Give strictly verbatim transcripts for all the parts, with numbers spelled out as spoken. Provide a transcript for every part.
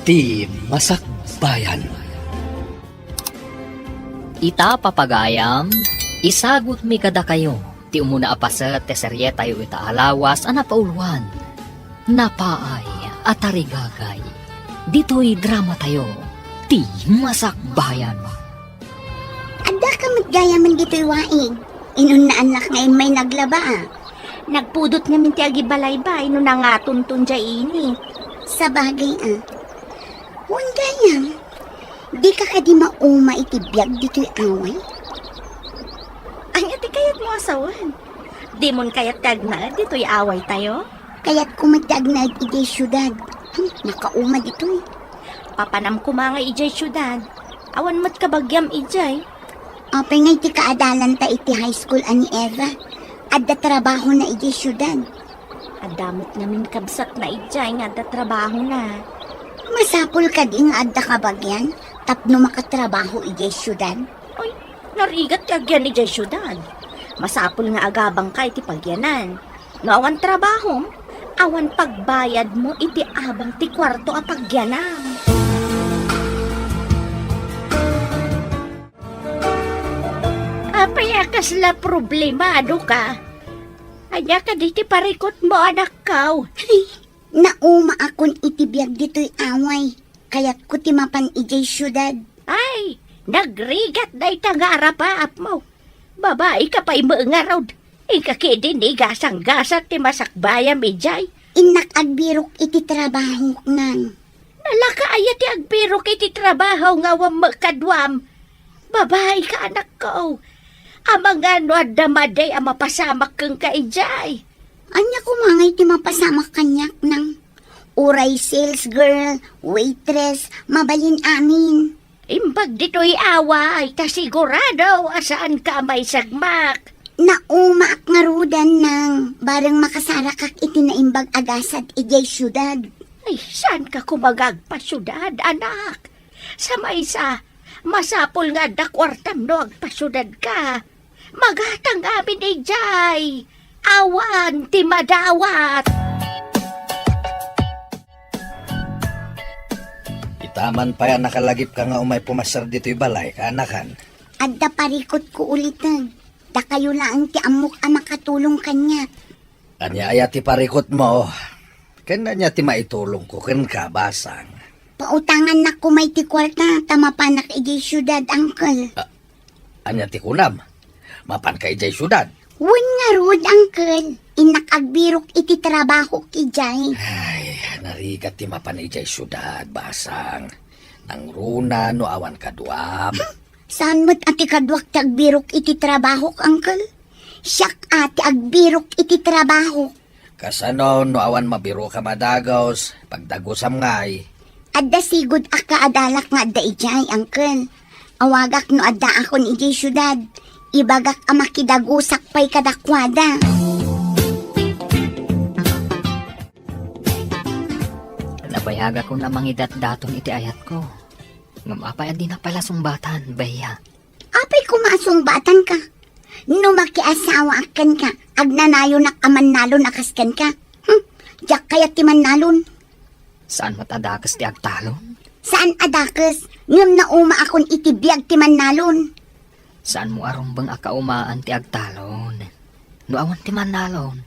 Ti Masakbayan. Ita, papagayam, isagutmi kadakayo ti umuna a paset ti serietayo ita a lawas a napauluan, Napaay a Tarigagay. Ditoy dramatayo, Ti Masakbayan. Adda ka met gayamen ditoy waig. Inunnaannak nga immay naglaba, a. Nagpudot ngamin ti agibalaybay no nangatonton diay init. Sabagay, a. Wen gayam, dika kadi mauma iti biag ditoy away? Ania ti kayatmo a sawen? Dimon kayat ti agnaed ditoy awaytayo? Kayatko met ti agnaed idiay siudad. Hmm, makauma ditoy. Papanam koma nga idiay siudad. Awan met kabagiam idiay. Apay ngay ti kaadalanta iti high school a ni Eva? Adda trabahona idiay siudad. Adda met ngamin kabsatna idiay nga adda trabahona. Masapul kadi nga adda kabagian tapno makatrabaho idiay siudad? Ay, narigat ti agian idiay siudad. Masapul nga agabangka iti pagianan. No awan trabahom, awan pagbayadmo iti abang ti kuarto a pagianam. Apay a kasla problemadoka? Ania kadi ti parikutmo, anakko? Naumaakon iti biag ditoy away. Kayatko ti mapan idiay siudad. Ay, nagrigat dayta nga arapaapmo. Babaika pay met ngarud. Inka ketdin igasanggasat ti masakbayam idiay. Innak agbirok iti trabahok, nang. Nalaka aya ti agbirok iti trabaho nga awan met kaduam? Babaika, anakko. Amangan no adda madi a mapasamak kenka idiay? Ania koma ngay ti mapasamak kaniak, nang? Uray sales girl, waitress, mabalin amin. Imbag ditoy away, ta sigurado a saanka a maisagmak. Naumaak ngaruden, nang, bareng makasarakak iti naimbag a gasat idiay siudad. Ay, saanka koma nga agpasiudad, anak? Sa maysa, masapul nga adda kuartam no agpasiudadka. Magatang amin idiay. Awan ti madawat. Ita man pay a nakalagipka nga umay pumassar ditoy balay, kaanakan. Adda parikutko uliteg. Dakayo laeng ti ammok a makatulong kaniak. Ania aya ti parikutmo? Ken ania ti maitulongko kenka, Basang? Pautangannakon met ti kuarta ta mapanak idiay siudad, Uncle. A-, ania ti kunam? Mapanka idiay siudad? Wen ngarud, Uncle. Innak agbirok iti trabahok idiay. Ay, narigat ti mapan idiay siudad, Basang. Nangruna no awan kaduam. Saan met a ti kaduak ti agbirok iti trabahok, Uncle? Siak a ti agbirok iti trabahok. Kasano no awan mabiroka a dagus, pagdagusam ngay? Adda sigud a kaadalak nga adda idiay, Uncle. Awagak no addaakon idiay siudad. Ibagak a makidagusak pay kadakuada. Nabayagakon a mangidatdaton iti ayatko. Ngem apay a dina pay la sungbatan, Bea? Apay koma a sungbatanka? No makiasawaak kenka, agnanayonak a mannalon a kas kenka. Hmm, diak kayat ti mannalon. Saan met a dakes ti agtalon? Saan a dakes, ngem naumaakon iti biag ti mannalon. Saanmo a rumbeng a kaumaan ti agtalon. No awan ti mannalon,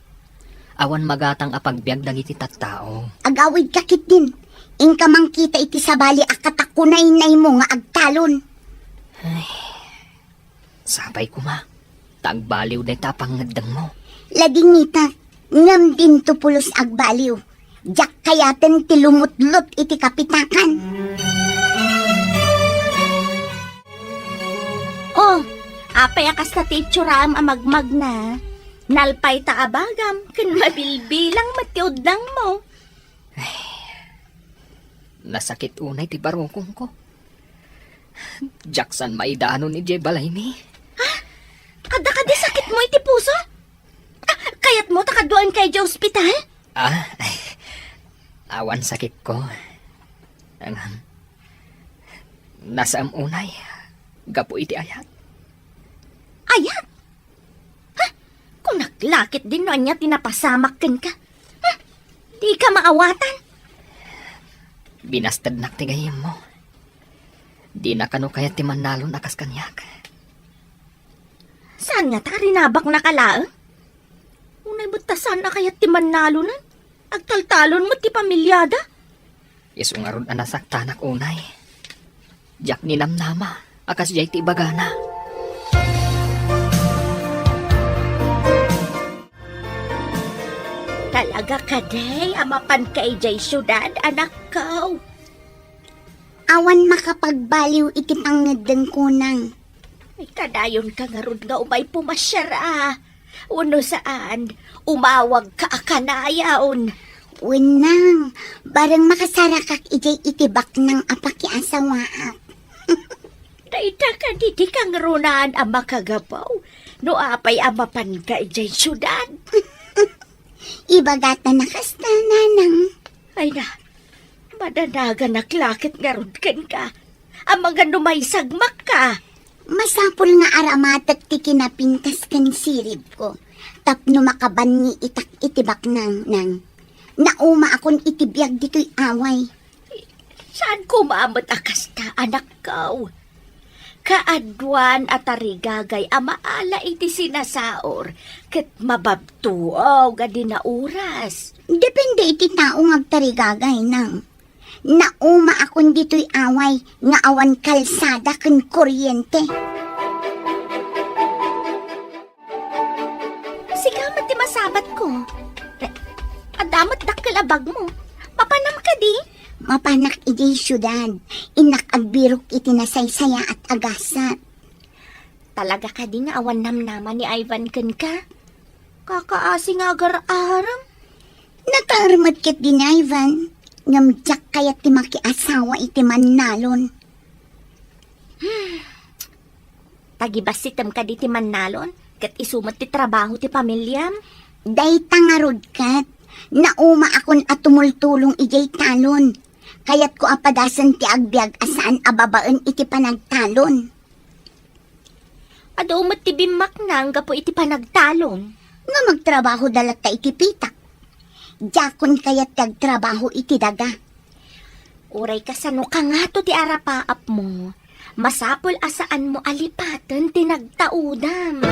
awan magatang a pagbiag dagiti tattao. Agawidka ketdin. Inka mangkita iti sabali a katakunaynaymo nga agtalon. Ay, sapay koma, ta agbaliw dayta a pangngeddengmo. Ladingitak, ngem dinto pulos agbaliw. Diak kayaten ti lumutlot iti kapitakan. Oh, apay a kasta ti itsuram a magmagna? Nalpay ta abagam, ken mabilbilang met ti udnangmo. Ay, nasakit unay ti barukongko. Diak saan maidanon idiay balaymi. Ha? Adda kadi sakitmo iti puso? Ah, kayatmo ta kaduaenka idiay ospital? Ah, ay, awan sakitko. Ngem, nasaem unay gapu iti ayat. Ayat? Ha? Kunak la ketdin no ania ti napasamak kenka. Ha? Dika maawatan? Binastednak ti gayyemmo. Dina kano kayat ti mannalon a kas kaniak. Saan ngata a rinabaknaka laeng? Unay met ta saan a kayat ti mannalon, agtaltalon met ti pamiliada. Isu ngarud a nasaktanak unay. Diak ninamnama a kasdiay ti ibagana. Talaga kadi a mapanka idiay siudad, anakko? Awan makapagbaliw iti pangngeddeng, kunang. Ay, kadayonka ngarud nga umay pumasiar a. Wenno saan, umawagka a kanayon. Wen, nang, bareng makasarakak idiay iti baknang a pakiasawaak. Dayta kadi ti kangrunaan a makagapu no apay a mapanka idiay siudad. Ibagata na kasta, nanang. Ay na, madanaganak la ket ngarud kenka. Amangan no maisagmakka. Masapul nga aramatek ti kinapintas ken siribko tapno makabanni itak iti baknang, nang. Naumaakon iti biag ditoy away. Saan koma met a kasta, anakko? Kaaduan a tarigagay a maala iti sinasaor ket mababtuaw nga di nauras. Depende iti tao nga agtarigagay, nang. Naumaakon ditoy away nga awan kalsada ken kuryente. Sika met ti masabatko. Eh, adda met dakkel a bagmo. Mapanam kadi? Mapanak idiay siudad. Innak agbirok iti nasaysayaat a gasat. Talaga kadi nga awan namnama ni Ivan kenka? Kakaasi nga agar-arem. Nakaar met ket ni Ivan, ngem diak kayat ti makiasawa iti mannalon. Tagibassitem kadi ti mannalon, ket isu met ti trabaho ti pamiliam? Dayta ngarud ket, naumaakon a tumultulong idiay talon. Kayatko a padasen ti agbiag a saan a babaen iti panagtalon. Adu met ti bimmaknang gapu iti panagtalon. Nga magtrabahoda latta iti pitak. Diakon kayat ti agtrabaho iti daga. Uray kasano kangato ti arapaapmo, masapul a saanmo a lipaten ti nagtaudam.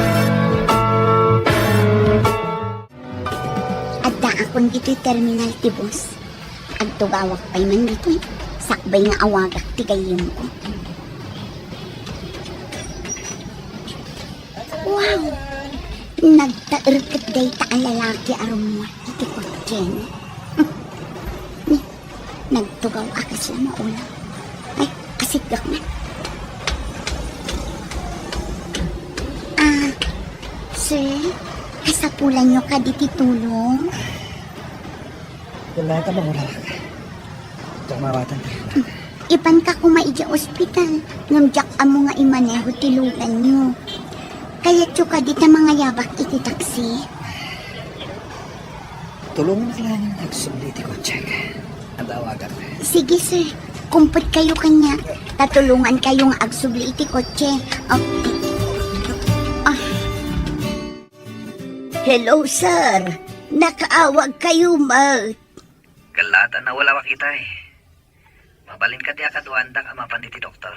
Addaakon ditoy terminal ti bus. Agtugawak pay man ditoy, sakbay nga awagak ti gayyemko. Wow! Nagtaer ket dayta a lalaki a rummuar iti kotsena. Ni, nagtugaw a kasla maula. Ay, asigak man. Ah, sir, kasapulanyo kadi ti tulong? Wala ta mangulawak. Diak mawatan tayo. Ipanka koma idiay ospital, ngem diak ammo nga imaneho ti luganyo. Kayatyo kadi ta mangayabak iti taksi? Tulongan ka lang agsubli ti kotsek. Adawagak. Sige, sir. Kumpet kayo kaniak. Tatulongan kayo nga agsubli iti kotse. Oh. Ah. Hello, sir. Nakaawag kayo met. Gallatan a ulawak itay. Mabalin kadi a kaduaandak a mapan iti doktor.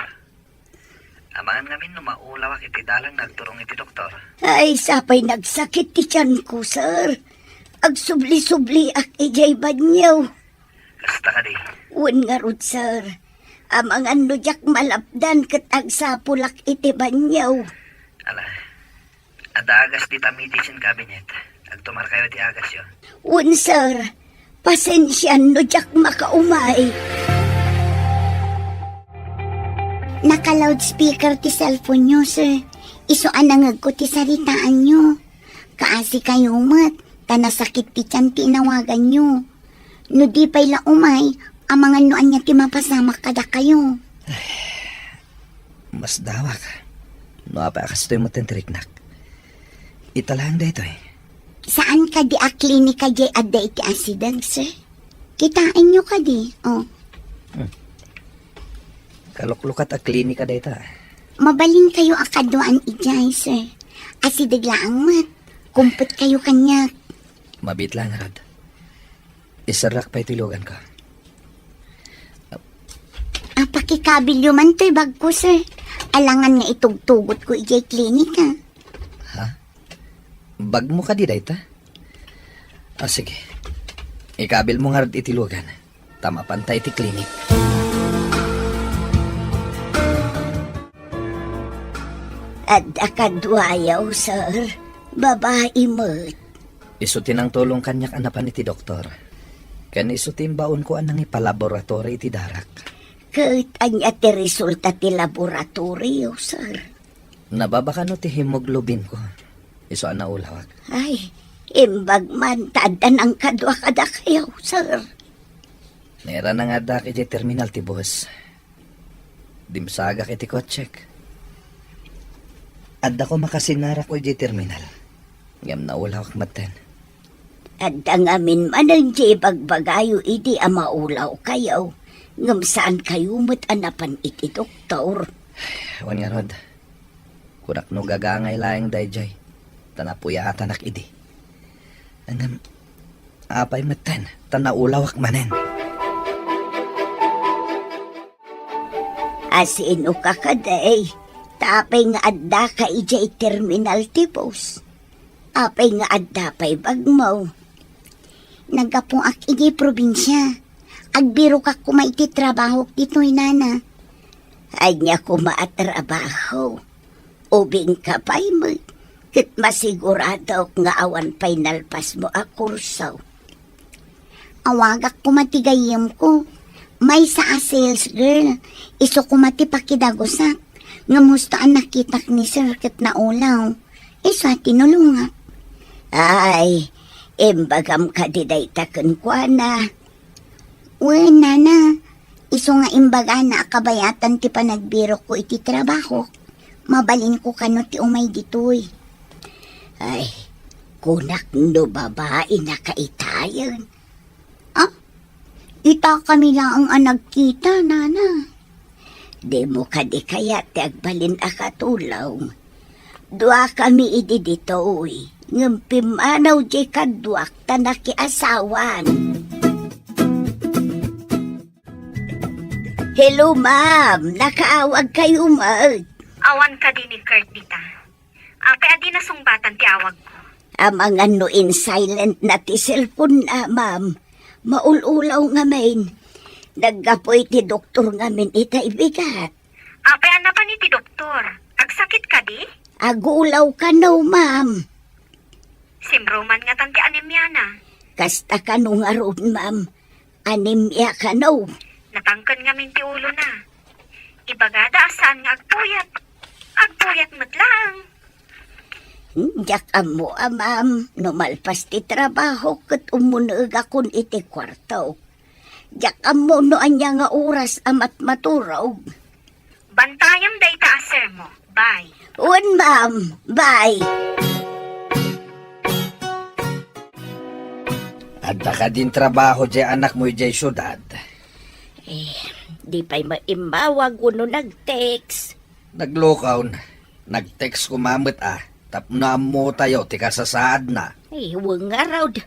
Amangan ngamin no maulawak iti dalan nga agturong iti doktor. Ay, sapay nagsakit ti tiyanko, sir. Agsubli-subliak idiay banio. Kasta kadi? Wen ngarud, sir. Amangan no diak malapdan ket agsapulak iti banio. Ala, adda agas dita medicine cabinet. Agtumarkayo ti agasyo. Wen, sir. Pasensian no diak makaumay. Naka-loudspeaker ti cellphone-yo, sir. Isu a nangegko ti saritaanyo. Kaasi kayo met, ta nasakit ti tiyan ti inawaganyo. No di pay la umay, amangan no ania ti mapasamak kadakayo. Masdawak. No apay a kastoy met ti riknak. Ita laeng daytoy. Saan kadi a klinika diay adda iti asideg, sir? Kitaenyo kadi, oh. Hmm. Kaluklukat a klinika dayta. Mabalin kayo a kaduaan idiay, sir. Asideg laeng met. Kumpet kayo kaniak. Mabiit laeng ngarud. Iserrak pay ti luganko. Ikabilyo man toy bagko, sir. Alangan nga itugtugotko idiay klinik, ha? Ha? Bagmo kadi dayta? Ah, sige. Ikabilmo ngarud iti lugan. Ta mapanta iti klinik. Adda kaduayo, sir. Babai met. Isu ti nangtulong kaniak a napan iti doktor. Ken isu ti imbaonko a nangipalaboratory iti darak. Ket ania ti resulta ti laboratorio, sir? Nababa kano ti hemoglobinko. Isu a naulawak. Ay, imbag man ta adda nangkadua kadakayo, sir. Nairana nga addaak idiay terminal ti bus. Dimsagak iti kotsek. Adda koma kasinarakko idiay terminal. Ngem naulawak metten. Adda ngamin manen ti ibagbagayo idi a maulawkayo, ngem saankayo met a napan iti doktor. Wen ngarud, kunak no gagangay laeng daydiay, ta napuyatanak idi. Ngem, apay metten, ta naulawak manen. Asino ka kadi? Ta apay nga addaka idiay terminal ti bus? Apay nga adda pay bagmo? Naggapuak idiay probinsia. Agbirokak koma iti trabahok ditoy, nana. Ania koma a trabaho? Ubingka pay met, ket masiguradok nga awan pay nalpasmo a kurso. Awagak koma ti gayyemko. Maysa a sales girl, isu koma ti pakidagusak. Ngem husto a nakitak ni sir ket naulaw. Isu a tinulongak. Ay, imbagam kadi dayta kenkuana? Wen, nana, isu nga imbagana a kabayatan ti panagbirokko iti trabahok. Mabalinko kano ti umay ditoy. Ay, kunak no babainaka itayen. Ah, itakami laeng a nagkita, nana. Dimo kadi kayat ti agbalin a katulong? Duakami idi ditoy, ngem pimmanaw diay kaduak ta nakiasawan. Hello, ma'am. Nakaawagkayo met? Awan kadi ni Kurt dita? Apay a di nasungbatan ti awagko? Amangan no in-silent na ti cellphone na, ma'am. Maul-ulaw ngamin. Naggapu iti doktor ngamin itay bigat. Apay a napan iti doktor? Agsakit kadi? Agulaw kano, ma'am. Simro man ngatan ti anemiana. Kasta kano ngarud, ma'am. Anemia kano. Natangken ngamin ti ulona. Ibagada a saan nga agpuyat. Agpuyat met laeng. Hmm, diak ammo a, ma'am, no malpas ti trabaho ket ummunegakon iti kuarto. Diak ammo no ania nga oras a matmaturog. Bantayam dayta a sermo. Bye. Wen, ma'am. Bye. Adda kadin trabaho diay anakmo idiay siudad? Eh, di pay maimmawag wenno nag-text. Naglukaw. Nag-text koma met a, tapno ammotayo ti kasasaadna. Ay, wen ngarud.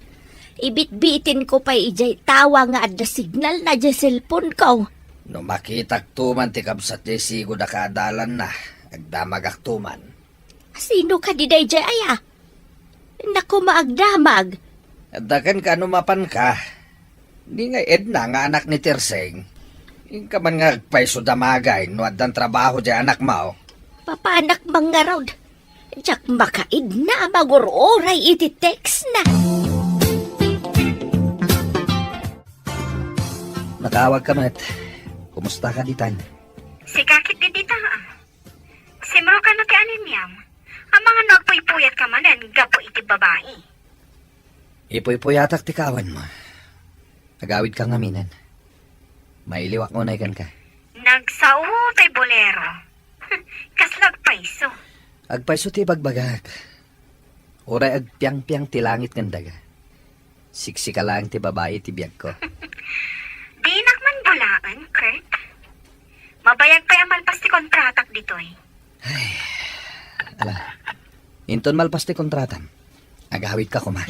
Ibitbitinko pay idiay tawa nga adda signalna diay cellphoneko. No makitakto man ti kabsat diay sigud a kaadalanna, agdamagakto man. Sino kadi daydiay aya? Naku, maagdamag. Adda kenka no mapanka. Ni nga Edna nga anak ni Terseng. Inka man nga agpayso damagay no addan trabaho diay anakmo. Papanak man ngarud. Diak makaidna a mangur-uray iti text na. Nakaawagka met. Kumustaka ditan? Sika ket dita, ah. Simro kano ti anemiam? Amangan no agpuypuyatka manen gapu iti babai. Ipuypuyatak ti kawanmo. Agawidka ngaminen. Mailiwak unay kenka. Nagsao tay bolero. Kasla agpayso. Agpayso ti ibagbagak. Uray agpiangpiang ti langit ken daga. Siksika laeng ti babai ti biagko. Dinak man bulaen, Kurt. Mabayag pay a malpas ti kontratak ditoy. Ay, ala. Inton malpas ti kontratam, agawidka koma.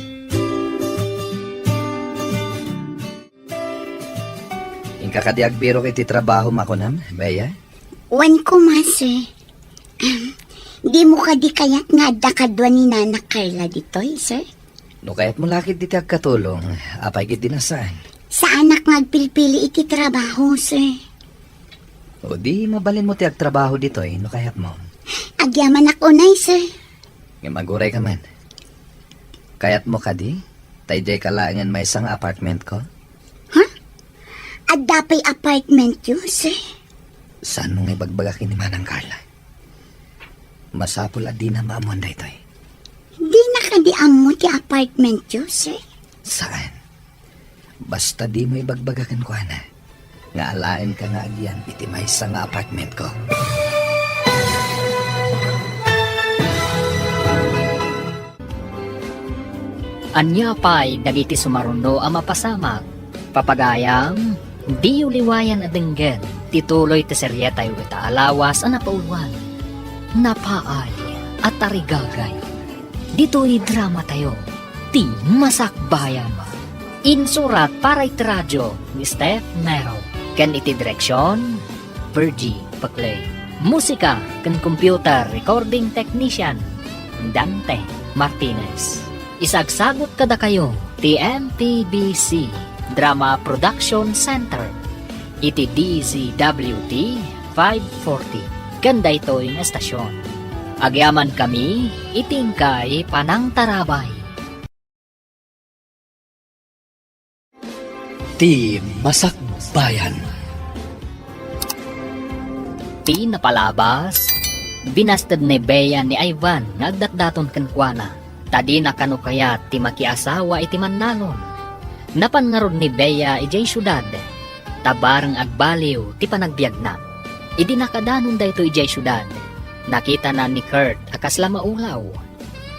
Ing Kadi agbirok iti trabahom a kunam, Bea? Wen koma, sir. Ahem, dimo kadi kayat nga adda kadua ni Nana Carla ditoy, sir? No kayatmo la ketdi ti agkatulong, apay ketdi a saan? Saanak nga agpilpili iti trabaho, sir. O di, mabalinmo ti agtrabaho ditoy no kayatmo. Agyamanak unay, sir. Ngem agurayka man. Kayatmo kadi ta idiayka laengen maysa nga apartmentko? Ha? Adda pay apartmentyo, sir? Saanmo nga ibagbaga ken ni Manang Carla? Masapul a dina maammoan daytoy. Dina kadi ammo ti apartmentyo, sir? Saan? Basta dimo ibagbaga kenkuana nga alaenka nga agyan iti maysa nga apartmentko. Ania pay dagiti sumaruno a mapasamak? Papagayam, diyo liwayan a denggen ti tuloy ti serietayo ita a lawas a napauluan, Napaay a Tarigagay. Ditoy dramatayo, ti Masakbayan. Insurat para iti radio ni Steph Mero, ken iti direksion, Virgie Paclay. Musika ken computer recording technician, Dante Martinez. Isagsagut kadakayo ti M P B C Drama Production Center iti D Z W T five forty ken daytoy nga estasion. Agyamankami iti inkay panangtarabay. Ti Masakbayan. Ti napalabas, binasted ni Bea ni Ivan nga agdatdaton kenkuana, ta dina kano kayat ti makiasawa iti mannalon. Napan ngarud ni Bea idiay siudad, ta bareng agbaliw ti panagbiagna. Idi nakadanon daytoy idiay siudad, nakitana ni Kurt a kasla maulaw.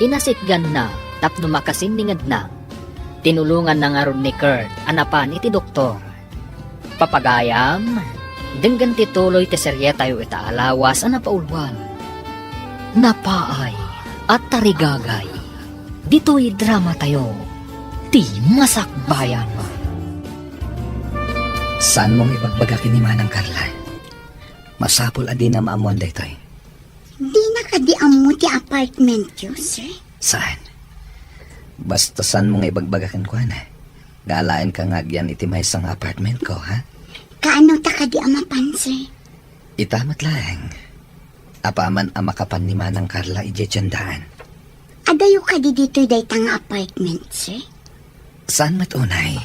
Inasitganna tapno makasinningedna. Tinulonganna ngarud ni Kurt a napan iti doktor. Papagayam, denggen ti tuloy ti serietayo ita a lawas a napauluan, Napaay a Tarigagay. Ditoy dramatayo, ti Masakbayan. Saanmo nga ibagbaga ken ni Manang Carla? Masapul a dina maammoan daytoy. Dina kadi ammo ti apartmentyo, sir? Saan? Basta saanmo nga ibagbaga kenkuana nga alaenka nga agyan iti maysa nga apartmentko, ha? Kaano ta kadi a mapan, sir? Ita met laeng. Apaman a makapan ni Manang Carla idiay tiendaan. Adayo kadi ditoy dayta nga apartment, sir? Saan met unay?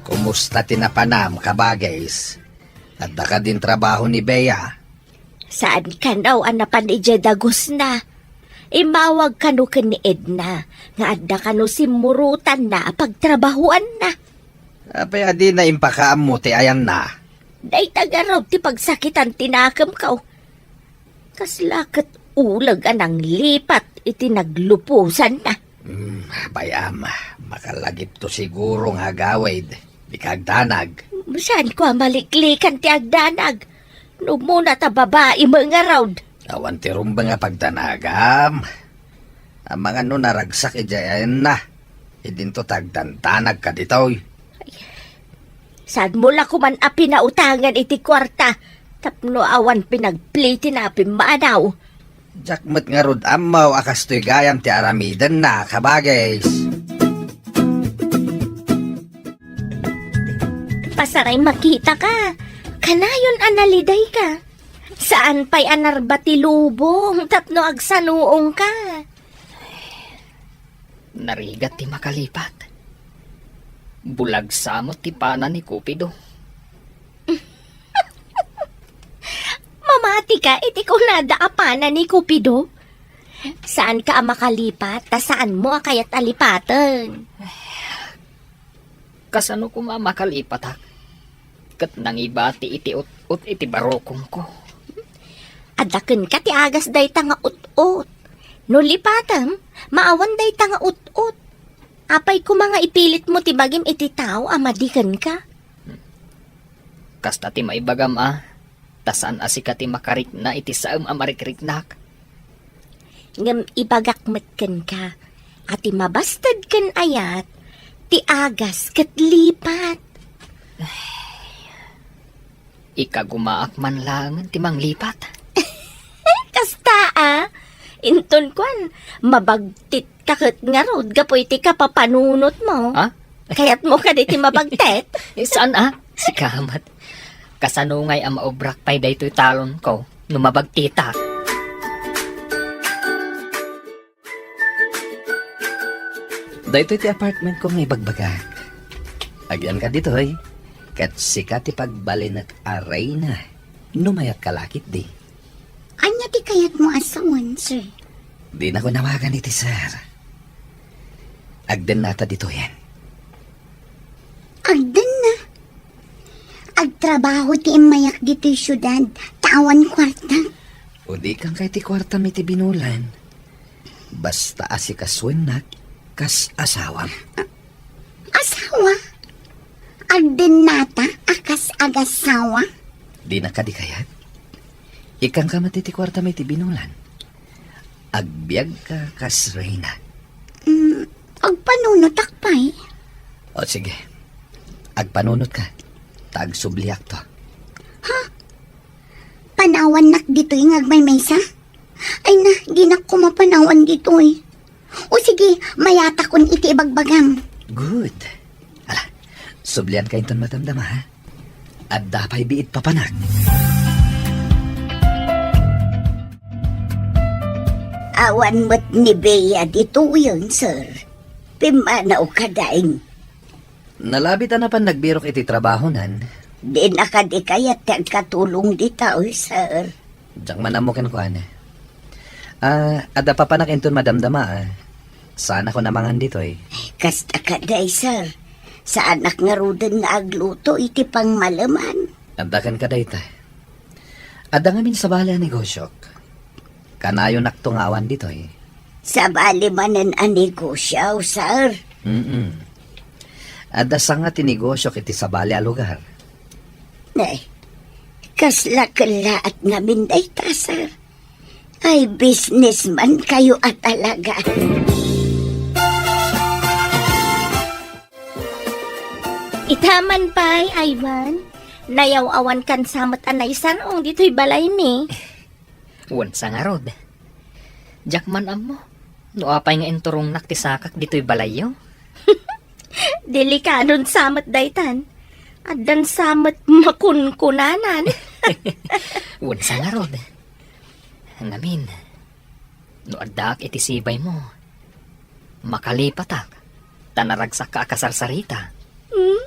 Kumusta ti napanam, kabagis? Adda kadin trabaho ni Bea? Saan kano a napan idiay dagusna. Immawag kano ken ni Edna nga adda kano simmurotanna a pagtrabahoanna. Apay a dina impakaammo ti ayanna? Dayta ngarud ti pagsakitan ti nakemko. Kasla ket uleg a nanglipat iti nagluposanna. Hmm, bayam, makalagipto siguro nga agawid. Di ka agdanag. Saanko a maliklikan ti agdanag? No umuna ta babai met ngarud. Awan ti rumbeng a pagdanagam. Amangan no naragsak idiay ayanna. Idinto ta agdandanag ka ditoy. Saanmo la koman a pinautangan iti kuarta tapno awan pinagpli ti napimmanaw. Diak met ngarud ammo a kastoy gayam ti aramidenna, kabagis. Pasaray makitaka. Kanayon a nalidayka. Saan pay a narba ti lubong tapno agsanuongka. Narigat ti makalipat. Bulag sa met ti pana ni Cupido. Mamatika iti kunada a pana ni Cupido? Saanka a makalipat, ta saanmo a kayat a lipaten. Kasano koma a makalipatak? Ket nangibati iti ut-ot iti barukongko. Adda kenka ti agas dayta nga ut-ot. No lipatem, maawan dayta nga ut-ot. Apay koma nga ipilitmo ti bagim iti tao a madi kenka? Kasta ti maibagam a, ta saan a sika ti makarikna iti saem a marikriknak. Ngem ibagak met kenka, a ti mabasted ken ayat, ti agas ket lipat. Ikagumaak man laengen ti manglipat. Kasta, a. Inton kuan, mabagtit ka ket ngarud gapu iti kapapanunotmo. Ha? Kayatmo kadi ti mabagtit? Eh, saan, a? Sika met. Kasano ngay a maubrak pay daytoy talonko no mabagtitak? Daytoy ti apartmentko nga ibagbagak. Agyanka ditoy, ket sika ti pagbalinek a reyna. No mayatka la ketdi. Ania ti kayatmo a sawen, sir? Dinako nawagan iti sir. Agdennata ditoyen. Agdenna? Agtrabaho ti immayak ditoy siudad, ta awan kuarta. Udikan kay ti kuartam iti binulan. Basta asikasuennak kas asawam. Asawa? Agdennata a kas agasawa? Dinak kadi kayat? Ikanka met iti kuartam iti binulan. Agbiagka kas reyna. Mm, agpanunotak pay. O sige, agpanunotka, ta agsubliakto. Ha? Panawannak ditoy nga agmaymaysa? Ay na, dinak koma panawan ditoy. O sige, mayatakon iti ibagbagam. Good. Ala, sublianka inton madamdama, ha? Adda pay biit papanak. Awan met ni Bea ditoyen, sir. Pimmanaw ka, daing. Nalabit a napan nagbirok iti trabahonan. Dina kadi kayat ti agkatulong dita, oy, sir. Diak man ammo kenkuana. Ah, adda papanak inton madamdama, a. Saanakon a mangan ditoy. Kasta kadi, sir. Saanak ngaruden nga agluto iti pangmaleman. Adda kenka dayta. Adda ngamin sabali a negosyok. Kanayonakto nga awan ditoy. Sabali manen a negosyo, sir? Mm-mm. Adda sanga ti negosyo iti sabali a lugar. Nay, kasla kellaat ngamin dayta, sir? Ay, businessman kayo a talaga. Itaman pay, Ivan. Nayaw-awankan sa met a naisar-ong ditoy balaymi. Wen sa ngarud. Diak man ammo no apay nga inturongnak ti sakak ditoy balayyo. Delikadon sa met daytan. Addan sa met makunkunanan. Wen sa ngarud. Ngamin, no addaak iti sibaymo, makalipatak, ta naragsakka a kasarsarita. Hmm?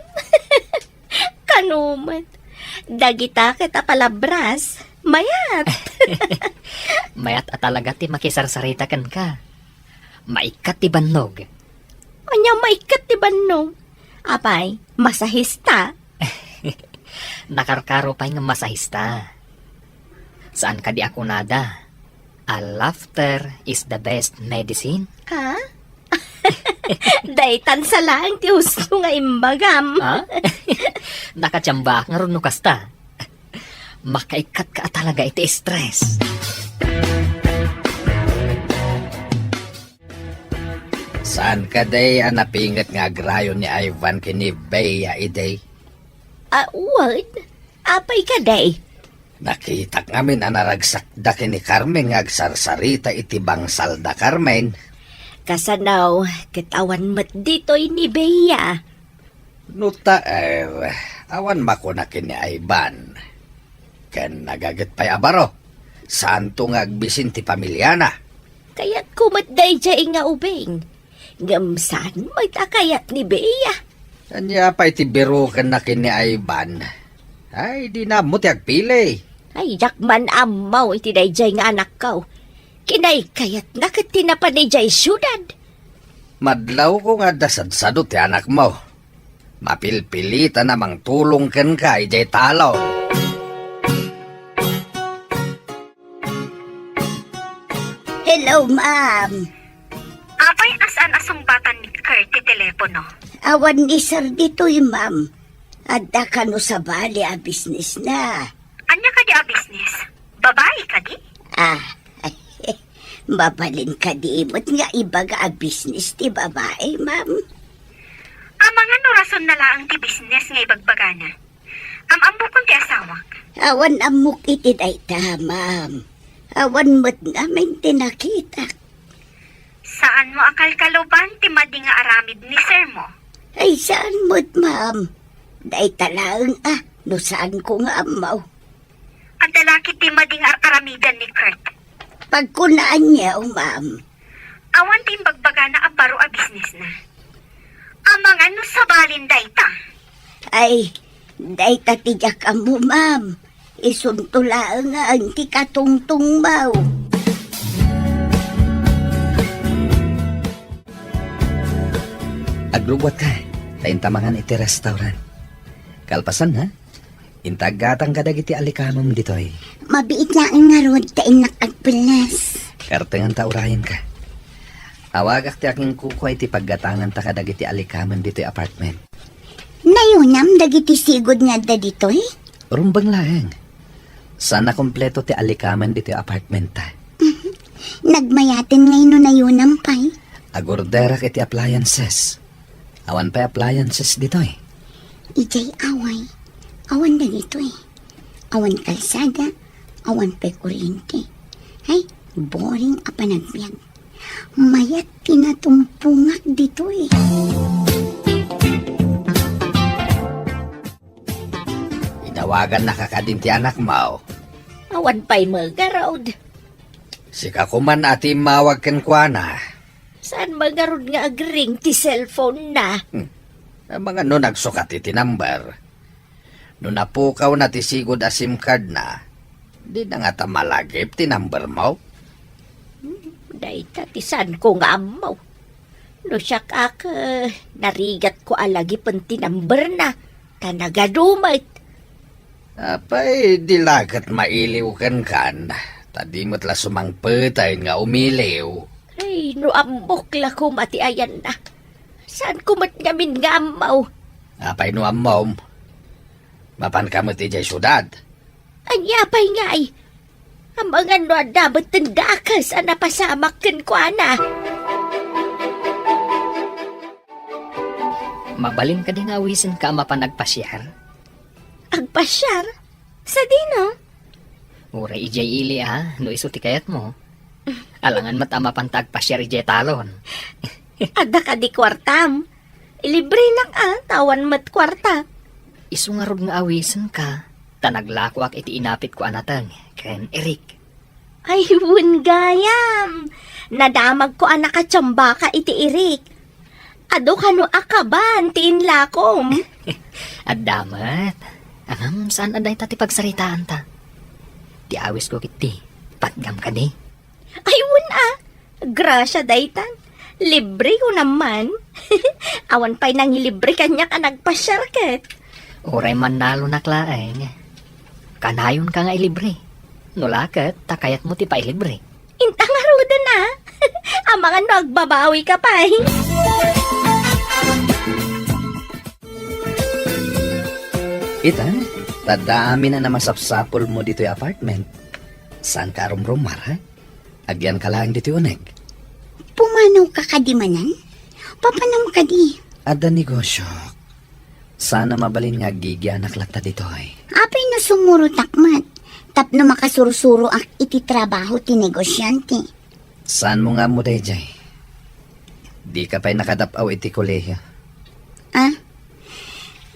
Kano met. Dagita ket a palabras, mayat. Mayat a talaga ti makisarsarita kenka. Maikkat ti bannog. Ania maikkat ti bannog? Apay, masahista? Nakarkaro pay nga masahista. Saan kadi a kunada a laughter is the best medicine? Ha? Daytan sa laeng ti husto nga imbagam. Ha? Nakatiambaak ngarud no kasta. Makaikkatka a talaga iti stress. Saan kadi a napinget nga agrayo ni Ivan ken ni Bea idi? Ah, wen? Apay kadi? Nakitak ngamin a naragsakda ken ni Carmen nga agsarsarita iti bangsalda, Carmen. Kasano, ket awan met ditoy ni Bea. No ta, eh, awan makuna ken ni Ivan. Ken nagaget pay a baro, saanto nga agbisin ti pamiliana. Kayatko met daydiay nga ubing. Ngem saan met a kayat ni Bea. Ania pay ti birukenna ken ni Ivan? Ay, dina ammo ti agpili. Ay, diak man ammo iti daydiay nga anakko. Kinaykayatna ket ti napan idiay siudad. Madlawko nga adda sadsado ti anakmo. Mapilpilitan a mangtulong kenka idiay talon. Hello, ma'am. Apay, saan a sungbatan ni Kurt ti telepono? Awan ni sir ditoy, ma'am. Adda kano sabali a business na. Ania kadi a business? Babai kadi? Ah, Mabalin kadi met nga ibaga a business ti babai, ma'am? Amangan no rason na laeng ti business nga ibagbagana. Am-ammokon ti asawak. Awan ammok iti dayta, ma'am. Awan met ngamin ti nakitak. Saanmo a kalkaluban ti madi nga aramid ni sir mo? Ay, saan met, ma'am? Dayta laeng a, no saanko nga ammo. Adda la ketdi madi nga ar-aramidan ni Kurt. Pagkunaanyo, ma'am. Awan ti imbagbagana a baro a business na. Amangan no sabalin dayta. Ay, dayta ti diak ammo, ma'am. Isunto laeng nga ti katungtungmo. Aglubuatka, ta inta mangan iti restaurant. Kalpasan, ha? Inta aggatang kadagiti alikamem ditoy. Mabiit laeng ngarud ta innak agpelles. Kartengan ta urayenka. Awagak ti akinkukua iti paggatanganta kadagiti alikamem ditoy apartment. Nayunam dagiti sigud nga adda ditoy? Rumbeng laeng. Saan a kompleto ti alikamem ditoy apartmenta. Nagmayaten ngay no nayunam pay. Agorderak iti appliances. Awan pay appliances ditoy. Idiay away, awan dagitoy. Awan kalsada, awan pay kuryente. Ay, boring a panagbiag. Mayat ti natumpongak ditoy. Inawagannaka kadin ti anakmo? Awan pay met ngarud. Sika koman a ti immawag kenkuana. Saan met ngarud nga agring ti cellphone na? Hmm. Amangan no nagsukat iti number. No napukawna ti sigud a SIM card na, dina ngata malagip ti number mo? Hmm, dayta ti saanko nga ammo. No siak ak, eh, narigatko a lagipen ti number na, ta nagadu met. Apay, di la ket mailiw kenkan, ta di met la sumangpetayen nga umiliw. Ay, no ammok la koma ti ayanna. Saanko met ngamin nga ammo. Apay no ammom? Mapanka met idiay siudad? Ania pay ngay? Amangan no adda met ti dakes a napasamak kenkuana. Mabalin kadi nga awisenka a mapan agpasiar? Agpasiar? Sadino? Uray idiay ili a, no isu ti kayatmo. Alangan met a mapanta agpasiar idiay talon. Adda kadi kuartam? Ilibrenak a, ta awan met kuarta. Isu ngarud nga awisenka, ta naglakoak iti inapitko a nateng ken Eric. Ay, wen gayam! Nadamagko a nakatiambaka iti Eric. Adu kano a kaban ti inlakom. Adda met. Ngem saan a dayta ti pagsaritaanta. Ti awisko ketdi, patgam kadi. Ay, wen a. Grasia daytan. Libre ko naman. Awan pay nangilibre kaniak a nagpasiar ket. Uray mannalonak laeng. Kanayonka nga ilibre. No la ket, ta kayatmo ti pailibre. Inta ngaruden a. Amangan no agbabawika pay. Ita, ta adda amin a namasapsapulmo ditoy apartment. Saanka a rumrumar, ha? Agyanka laeng ditoy uneg. Pumanawka kadi manen? Papanam kadi? Adda negosiok. Saan a mabalin nga aggigyanak latta ditoy. Apay no sumurotak met, tapno makasursuroak iti trabaho ti negosiante. Saanmo nga ammo daydiay? Dika pay nakadap-aw iti kolehio. Ah?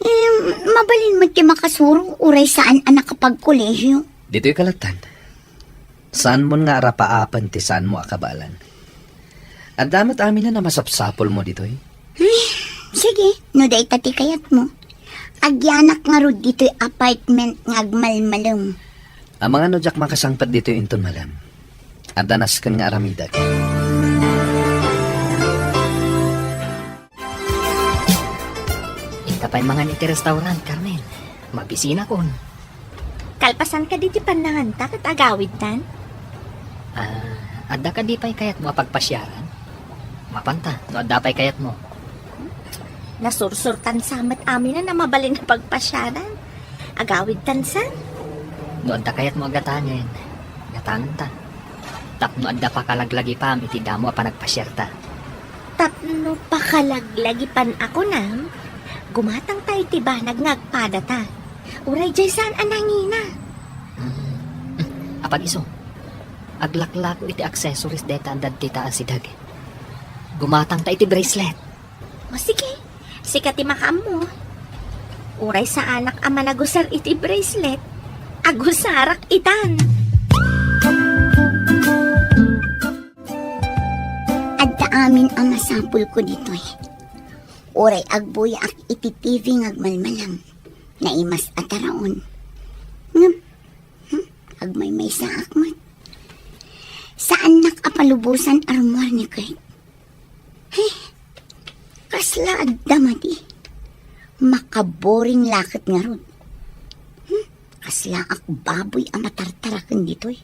Em, mabalin met ti makasuro, uray saan a nakapagkolehio. Ditoy kalatan. Saanmon nga arapaapen ti saanmo a kabaelan. Adda met amin a namasapsapulmo ditoy. Ay, sige, no dayta ti kayatmo. Agyanak ngarud ditoy apartment nga agmalmalem. Amangan no diak makasangpet ditoy inton malem. Adda nasken nga aramidek. Inka pay mangan iti restaurant, Carmen. Mabisinakon. Kalpasan kadi ti pannanganta ket agawidtan? Ah, adda kadi pay kayatmo a pagpasiaran? Mapanta, no adda pay kayatmo. Nasursurtan sa met amin a mabalin a pagpasiaran. Agawidtan sa? No adda kayatmo a gatangen, gatangenta. Tapno adda pakalaglagipam iti damo a panagpasiarta. Tapno pakalaglagipannakon, gumatangta iti banag nga agpadata. Uray diay saan a nangina. Hmm. Apag-isu, aglaklako iti accessories dayta a daddi ta asideg. Gumatangta iti bracelet. O sige, sika ti makaammo. Uray saanak a managusar iti bracelet, agusarak itan. Adda amin a masapulko ditoy. Uray agbuyaak iti T V nga agmalmalam, naimas a taraon. Ngem, hmm, agmaymaysaak met. Saannak a palubosan a rummuar ni Kurt. He, kasla adda madi. Makaboring la ket ngarud. Hmm, kasla ak baboy a matartaraken ditoy.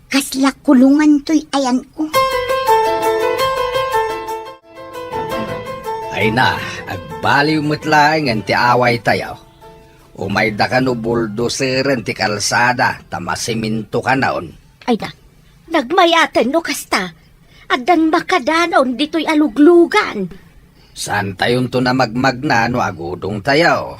Kasla kulungan toy ayanko. Ay na, agbaliw met laengen ti awaytayo. Umayda kano buldoseren ti kalsada ta masiminto kanon. Ay na, nagmayaten no kasta. Addan makadanon ditoy a luglugan. Saantayonton a magmagna no agudongtayo.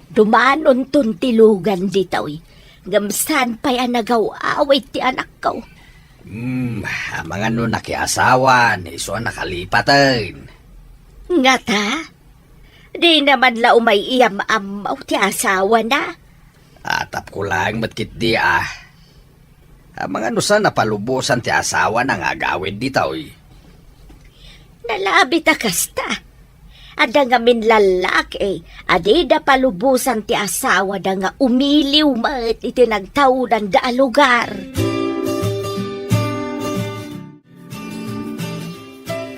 Dumanonton ti lugan ditoy, ngem saan pay a nagaw-awit ti anakko. Hmm, amangan no nakiasawan, isu a nakalipaten. Ngata? Dina man la umay iyam-ammo ti asawana? Atapko laeng met ketdi a. Amangan no saan a palubosan ti asawana nga agawid ditoy. Nalabit a kasta. Adda ngamin lallaki a dida palubosan ti asawada nga umiliw met iti nagtaudanda a lugar.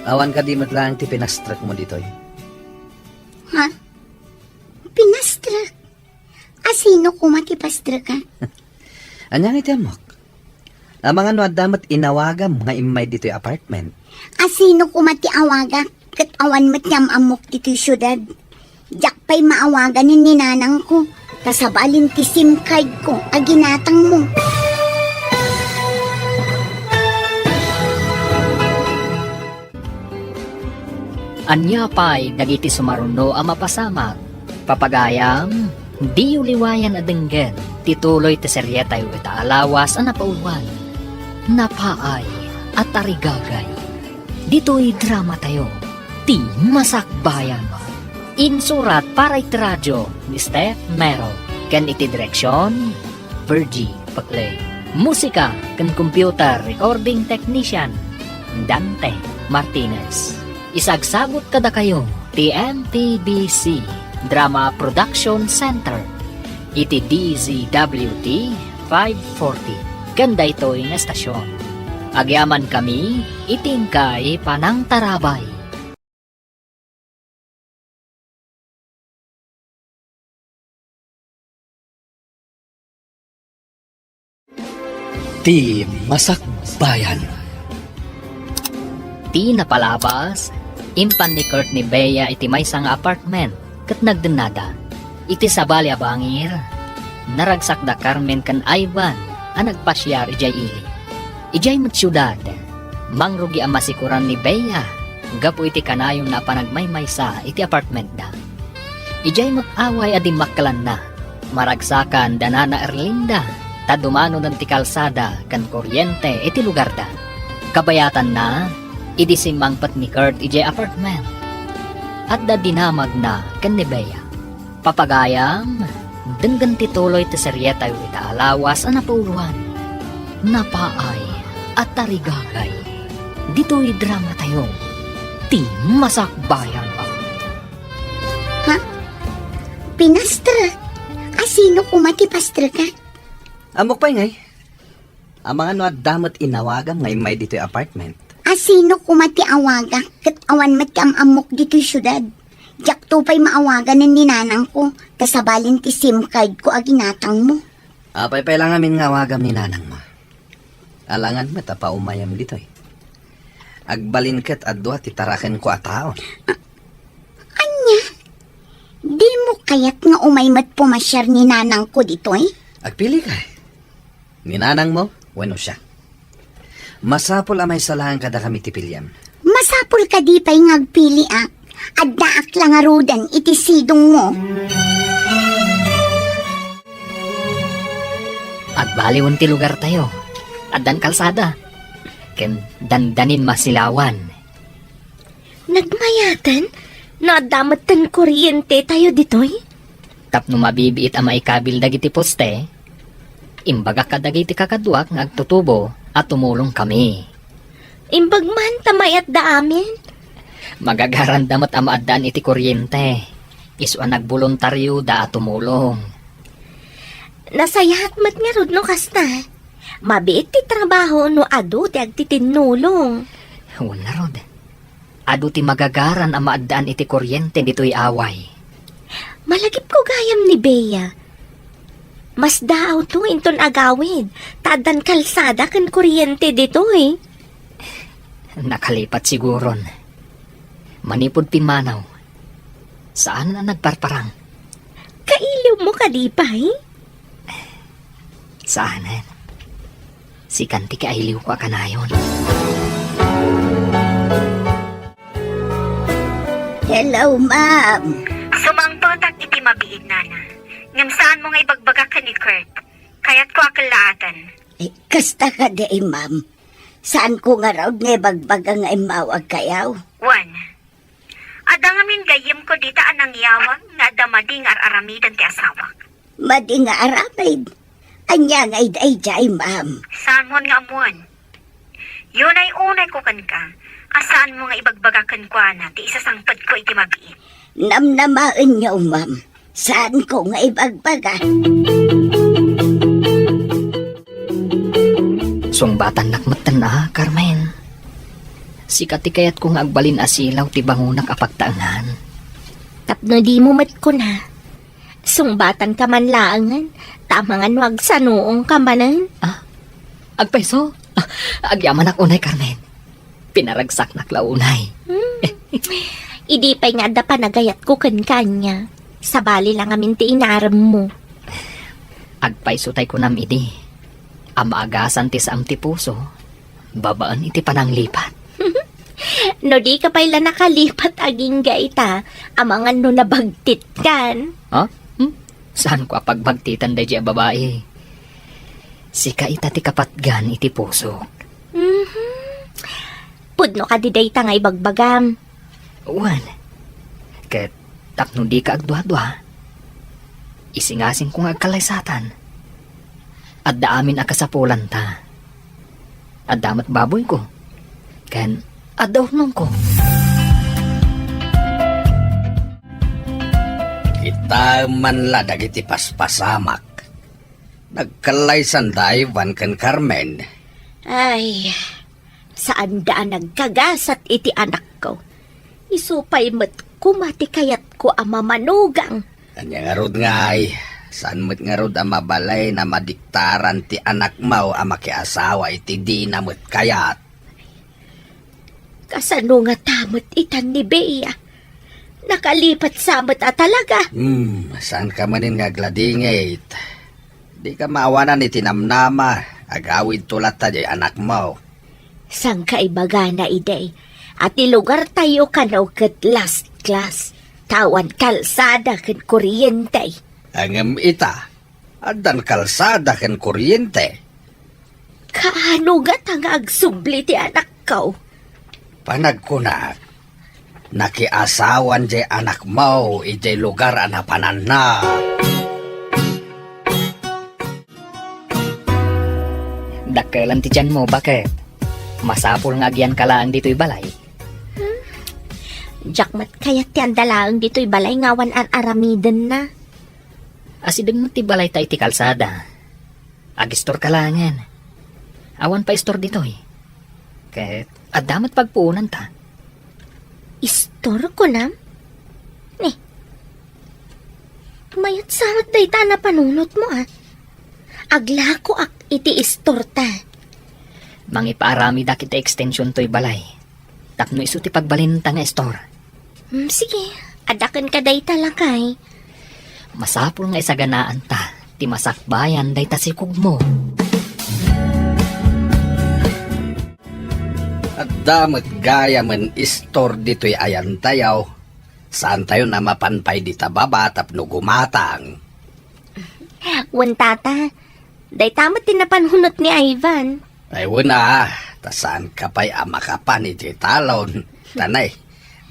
Awan kadi met laeng ti pinastrekmo ditoy? Ha? Pinastrek? A sino koma ti pastrekak? Ania nga iti ammok? Amangan no adda met inawagam nga immay ditoy apartment? A sino koma ti awagak ket awan met ti am-ammok ditoy siudad? Diak pay maawagan ni nanangko, ta sabalin ti SIM card ko a ginatangmo. Ania pay dagiti sumaruno a mapasamak? Papagayam, diyo liwayan a denggen ti tuloy ti serietayo ita a lawas a napauluan, Napaay a Tarigagay. Ditoy dramatayo, Ti Masakbayan. Insurat para iti radio ni Steph Mero ken iti direksion, Virgie Paclay. Musika ken computer recording technician, Dante Martinez. Isagsagut kadakayo ti M P B C Drama Production Center iti D Z W T five forty ken daytoy nga estasion. Agyamankami iti inkay panangtarabay. Ti Masakbayan. Ti napalabas, impan ni Kurt ni Bea iti maysa nga apartment ket nagdennada. Iti sabali a bangir, naragsak da Carmen ken Ivan a nagpasiar idiay ili. Idiay met siudad, mangrugi a masikoran ni Bea gapu iti kanayonna a panagmaymaysa iti apartmentda. Idiay met away a dimmakkelanna, maragsakan da Nana Erlinda ta dumanonen ti kalsada ken kuryente iti lugarda. Kabayatanna, idi simmangpet ni Kurt idiay apartment, adda dinamagna ken ni Bea. Papagayam, denggen ti tuloy ti serietayo ita a lawas a napauluan, Napaay a Tarigagay. Ditoy dramatayo, Ti Masakbayan. Ha? Pinastrek? A sino koma ti pastrek, a? Ammok pay ngay. Amangan no adda met inawagam nga immay ditoy apartment. A sino koma ti awagak ket awan met ti am-ammok ditoy siudad? Diakto pay maawagan ni nanangko, ta sabalin ti SIM card ko a ginatangmo. Apay pay la ngamin nga awagam ni nanangmo? Alangan met a paumayam ditoy. Agbalin ket adua ti tarakenko a tao. A-, ania? Dimo kayat nga umay met pumasiar ni nanangko ditoy? Agpili ka. Ni nanangmo wenno siak? Masapul a maysa laeng kadakami ti piliam. Masapul kadi pay nga agpiliak. Addaak la ngaruden iti sidongmo. Agbaliwen ti lugartayo. Addan kalsada. Ken dandanin masilawan. Nagmayaten, no adda metten korientetayo ditoy? Tapno mabibiit a maikabil dagiti poste, imbagak kadagiti kakaduak nga agtutubo a tumulongkami. Imbag man ta mayatda amin. Magagaranda met a maaddaan iti koriente. Isu a nagboluntarioda a tumulong. Nasayaat met ngarud no kasta. Mabiit ti trabaho no adu ti agtitinnulong. Wen ngarud. Adu ti magagaran a maaddaan iti koriente ditoy away. Malagipko gayam ni Bea. Masdaawto inton agawid, ta addan kalsada ken koriente ditoy. Nakalipat siguron. Manipud pimmanaw, saan a nagparparang. Kailiwmo kadi pay? Saanen. Sikan ti kailiwko a kanayon. Hello, ma'am. Sumangpetak iti mabiit, nana. Ngem saanmo nga ibagbaga ken ni Kurt. Kayatko a kellaatan. Eh, kasta kadi, ma'am. Saanko ngarud nga ibagbaga nga immawagkayo? Wen, adda ngamin gayyemko dita a nangyawag nga adda madi nga ar-aramiden ti asawak. Madi nga aramid? Ania nga idiay, ma'am? Saanmon nga ammoen? Yunay-unayko kenka a saanmo nga ibagbaga kenkuana ti isasangpetko iti mabiit. Namnamaenyo, ma'am. Saanko nga ibagbaga. Sungbatannak metten a, Carmen. Sika ti kayatko nga agbalin a silaw ti bangonak a pagtaengan. Tapno dimo met kuna, sungbatanka man laengen, ta amangan no agsanuongka manen. Ah, agpayso? Ah, agyamanak unay, Carmen. Pinaragsaknak la unay. Hmm. Idi pay nga adda panagayatko kenka ania, sabali la ngamin ti inaremmo. Agpayso tay kunam idi a maagasan ti saam ti puso babaen iti pananglipat. No dika pay la nakalipat agingga ita, amangan no nabagtitkan. Ha? Hmm? Saanko a pagbagtitan daydiay a babai. Sika ita ti kapatgan iti pusok. Mhm. Pudno kadi dayta nga ibagbagam? Wen, ket tapno dika agduadua, isingasingko nga agkallaysatan. Adda amin a kasapulanta. Adda met baboyko, ken adda urnongko. Kitaem man la dagiti paspasamak. Nagkallaysanda Ivan ken Carmen. Ay, saanda a nagkagasat iti anakko. Isu pay met koma ti kayatko a mamanugang. Ania ngarud ngay, saan met ngarud a mabalin a madiktaran ti anakmo a makiasawa iti dina met kayat? Kasano ngata met itan ni Bea? Nakalipat sa met a talaga. Hmm, saanka manen nga agladingit. Dika maawanan iti namnama, agawidto latta diay anakmo. Saan ka ibagana idi a ti lugartayo kano ket last class, ta awan kalsada ken kuryente. Ngem ita, addan kalsada ken kuryente. Kaano ngata nga agsubli ti anakko? Panagkunak, nakiasawan diay anakmo idiay lugar a napananna. Dakkelan ti tianmo, baket? Masapul nga agyanka laeng ditoy balay. Hmm? Diak met kayat ti adda laeng ditoy balay nga awan ar-aramidenna. Asideg met ti balayta iti kalsada. Agistorka laengen. Awan pay istor ditoy. Ket adda met pagpuonanta. Istor, kunam? Ni, mayat sa met dayta a napanunotmo, a. Aglakoak iti istorta. Mangipaaramidak iti extension toy balay. Tapno isu ti pagbalinta nga istor. Hmm, sige, adda kenka dayta, lakay. Masapul nga isaganaanta ti masakbayan dayta sikogmo. Adda met gayamen istor ditoy ayantayo. Saantayon a mapan pay dita baba tapno gumatang. Wen, tata, dayta met ti napan hunot ni Ivan. Ay, wen a, ta saanka pay a makapan iti talon. Tanay,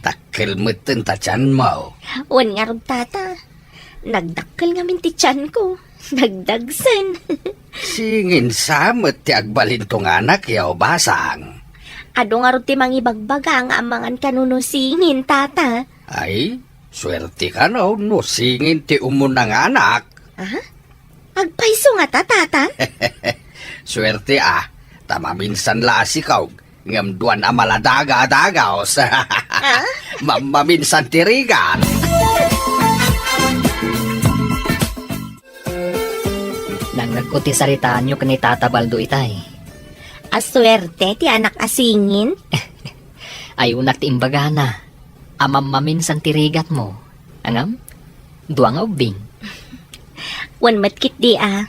dakkel metten ta tianmo. Wen ngarud, tata. Nagdakkel ngamin ti tianko. Nagdagsen. Singin sa met ti agbalinto nga anakyo, basang. Adu ngarud ti mangibagbaga nga amangan kano no singin, tata. Ay, suerteka no, no singin ti umuna nga anak. Aha? Agpayso ngata, tata? Suerte a, ta maminsan la a sikaw, ngem duan a maladaga a dagaos. Ah? Mammaminsan ti rigat. Nangngegko ti saritaanyo ken ni Tata Baldo itay. A suerte ti anak a singin? Ayunak ti imbagana. A mammaminsan ti rigatmo. Ngem, dua nga ubbing. Wen met ketdi a,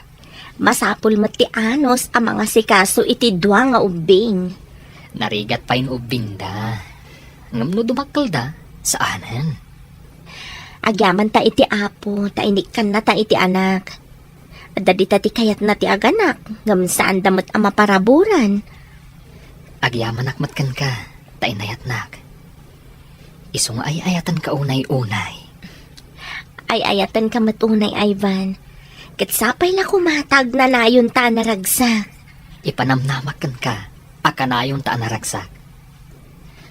masapul met ti anus a mangasikaso iti dua nga ubbing. Narigat pay no ubbingda. Ngem no dumakkelda, saanen. Agyamanta iti Apo, ta inikkannata iti anak. Adda dita ti kayatna ti aganak, ngem saanda met a maparaburan. Agyamanak met kenka, ta inayatnak. Isu nga ay-ayatenka unay-unay. Ay-ayatenka met unay, Ivan. Ket sapay la koma ta agnanayonta a naragsak. Ipanamnamak kenka a kanayonta a naragsak.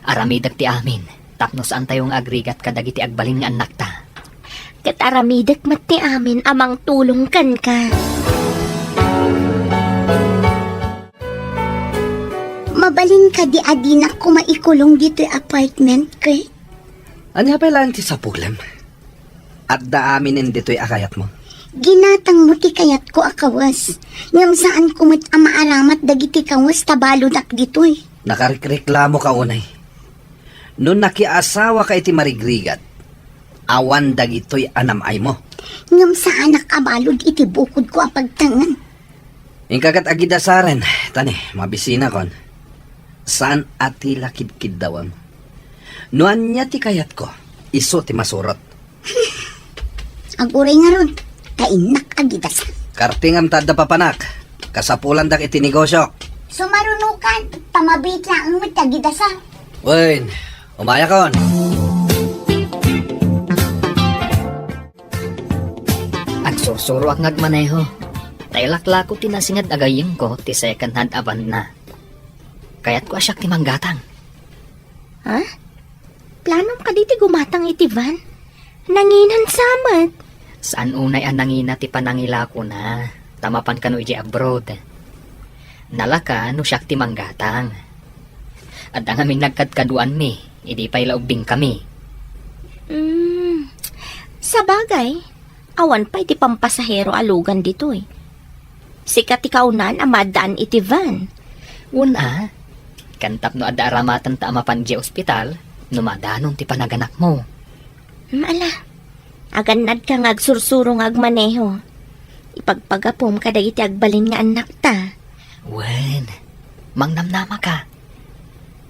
Aramidek ti amin, tapno saantayo nga agrigat kadagiti agbalin nga annakta. Ket aramidek met ti amin a mangtulong kenka. Mabalin kadi a dinak koma ikulong ditoy apartment, Kurt? Ania pay laeng ti sapulem? Adda aminen ditoy a kayatmo. Ginatangmo ti kayatko a kawes, ngem saanko met a maaramat dagiti kawes ta baludak ditoy. Nakarikreklamoka unay. No nakiasawaka iti marigrigat, awan dagitoy a nam-aymo. Ngem saanak a balud iti bukodko a pagtangan. Inka ket agidasaren, tani, mabisinakon. Saan a ti la kidkiddawem. No ania ti kayatko, isu ti masurot. Aguray ngarud, ta innak agidasar. Kartingam ta adda papanak. Kasapulandak iti negosio. Sumarunokan, ta mabiit laeng met agidasar. Wen, umayakon. Agsursuroak nga agmaneho. Ta ilaklako ti nasinged a gayyemko ti second hand a van-na. Kayatko a siak ti manggatang. Ha? Planom kadi ti gumatang iti van? Nanginan sa met? Saan unay a nangina ti panangilakona, ta mapan kano idiay abroad. Nalaka no siak ti manggatang. Adda ngamin nagkadkaduanmi, idi pay la ubbingkami. Mm, sabagay, awan pay ti pampasahero a lugan ditoy. Sika ti kaunaan a maaddaan iti van. Wen a, ken tapno adda aramatenta a mapan idiay ospital, no madanon ti panaganakmo. Mm, ala, agannadka nga agsursuro nga agmaneho. Ipagpagapom kadagiti agbalin nga annakta. Wen, mangnamnamaka.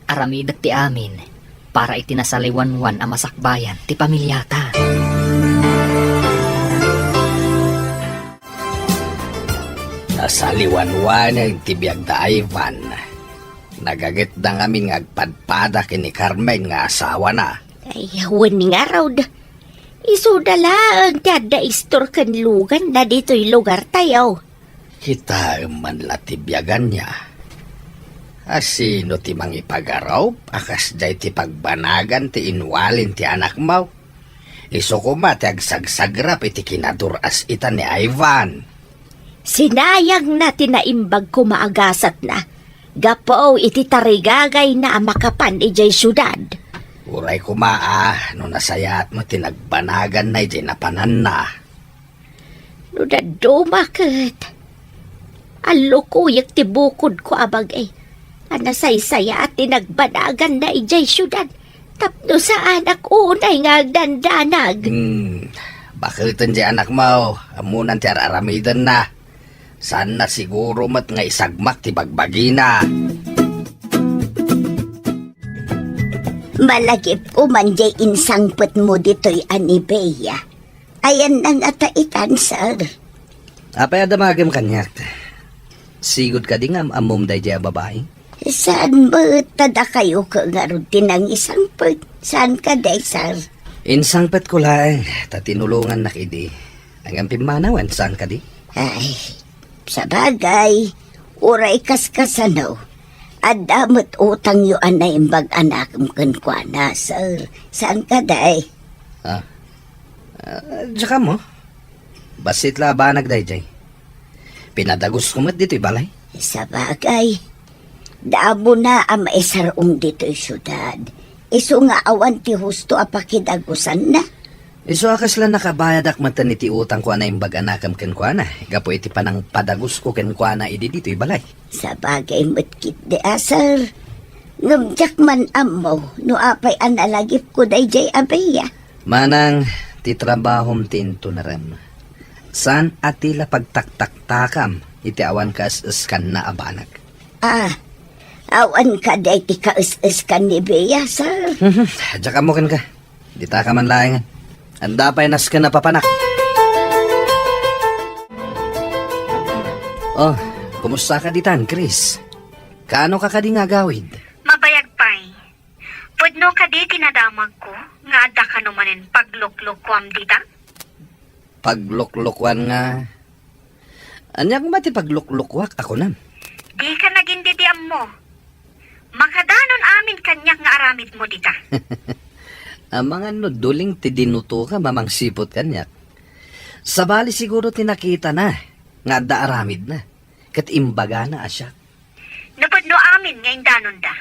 Aramidek ti amin para iti nasaliwanwan a masakbayan ti pamiliata. Nasaliwanwaneg ti biag da Ivan. Nagagetda ngamin nga agpadpada ken ni Carmen nga asawana. Ay, wen ngarud. Isuda laeng ti adda istor ken luganna ditoy lugartayo. Kitaem man la ti biaganna. A sino ti mangipagarup a kasdiay ti pagbanagan ti inwalin ti anakmo? Isu koma ti agsagsagrap iti kinadur-as ita ni Ivan. Sinayangna ti naimbag koma a gasatna gapu iti tarigagayna a makapan idiay siudad. Uray koma a no nasayaatmo ti nagbanaganna idiay napananna. No dadduma ket, allukuyek ti bukodko a bag-i a nasaysayaat ti nagbanaganna idiay siudad tapno saanak unay nga agdandanag. Hmm, baketen ti anakmo, ammonan ti ar-aramidenna. Saanna siguro met nga isagmak ti bagbagina. Malagipko man jay insangpetmo ditoy a ni Bea. Ayanna ngata itan, sir. Apay a damagem kaniak? Sigud kadi nga am-ammom dayjay a babai? Saan met ta dakayo ngarud ti nangisangpet? Saan kadi, sir? Insangpetko laeng ta tinulongannak idi. Ngem pimmanawen, saan kadi? Ay, sabagay, uray kaskasano, adda met utangyo a naimbag a nakem kenkuana, sir. Saan kadi? Ah, ah, diak ammo. Bassit la a banag dayjay. Pinadagusko met ditoy balay. Sabagay, damo na a maisar-ong ditoy siudad. Isu nga awan ti husto a pakidagusanna. Isu a kasla nakabayadak metten iti utangko a naimbag a nakem kenkuana, gapu iti panangpadagusko kenkuana idi ditoy balay. Sabagay met ketdi a, sir. Ngem diak man ammo no apay a nalagipko dayjay a Bea. Manang ti trabahom ti intunarem. Saan a ti la pagtaktaktakam iti awan kaes-eskanna a banag. Ah, awan kadi ti kaes-eskan ni Bea, sir? Mhm, diak ammo kenka. Ditaka man laengen. Adda pay nasken a papanak. Oh, kumusta ka ditan, Chris? Kaano ka kadi nga agawid? Mabayag pay. Pudno kadi ti nadamagko nga adda kano manen pagluklukuam dita? Pagluklukuan nga? Ania koma ti pagluklukuak a kunam? Dika nagin-didiammo. Makadanon amin kaniak nga aramidmo dita. Amangan no duling ti dinutoka mamangsiput kaniak. Sabali siguro ti nakitana nga adda aramidna, ket imbagana a siak. Napudno amin nga indanonda.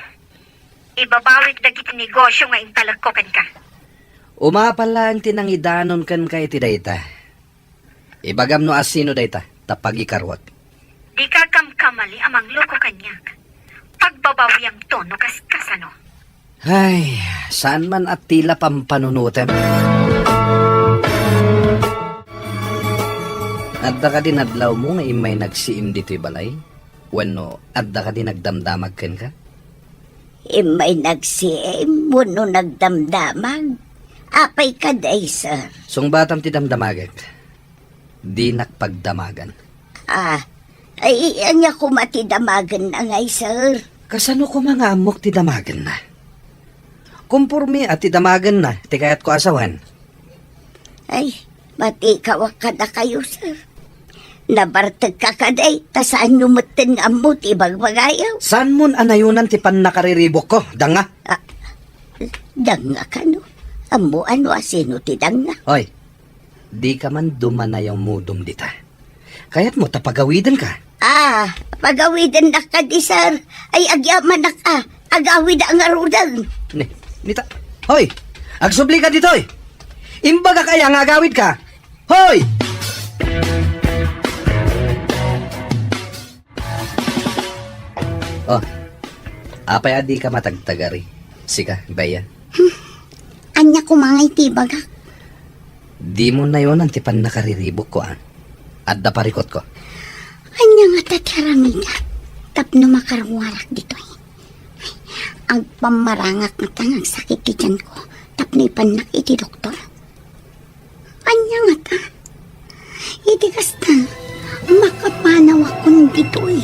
Ibabawik dagiti negosio nga intalekko kenka. Umapal laeng ti nangidanon kenka iti dayta. Ibagam no asino dayta, ta pagikaruak. Dika kamkamali a mangloko kaniak. Pagbabawiamto no kaskasano. Ay, saan man a ti la pampanunotem? Adda kadi nadlawmo nga immay nagsiim ditoy balay? Wenno adda kadi nagdamdamag kenka? Immay nagsiim wenno nagdamdamag? Apay kadi, sir? Sungbatam ti damdamagek. Dinak pagdamagan. Ah, ay, ania koma ti damagenna ngay, sir? Kasano koma nga ammok ti damagenna? Komporme a ti damagenna ti kayatko a sawen. Ay, matikawak kadakayo, sir. Nabartekka kadi, ta saanyo metten nga ammo ti ibagbagayo. Saanmon a nayonan ti pannakariribukko, danga? Ah, danga kano? Ammo ano a sino ti danga? Hoy, dika man dumanayamudom dita. Kayatmo ta pagawidenka? Ah, pagawidennak kadi, sir. Ay, agyamanak a. Agawid a ngaruden. Ni, nita, hoy! Agsubli ka ditoy! Imbagak aya nga agawid ka? Hoy! Oh, apay a di ka matagtagari? Sika, Bea. Hmm. Ania koma nga iti ibagak? Dimo nayonan ti pannakariribukko, a. Adda parikutko. Ania ngata ti aramidek tapno makaruarak ditoy? Agpammarangak ngata nga agsakit ti tianko tapno ipannak iti doktor. Ania ngata? Iti kasta, makapanawakon ditoy.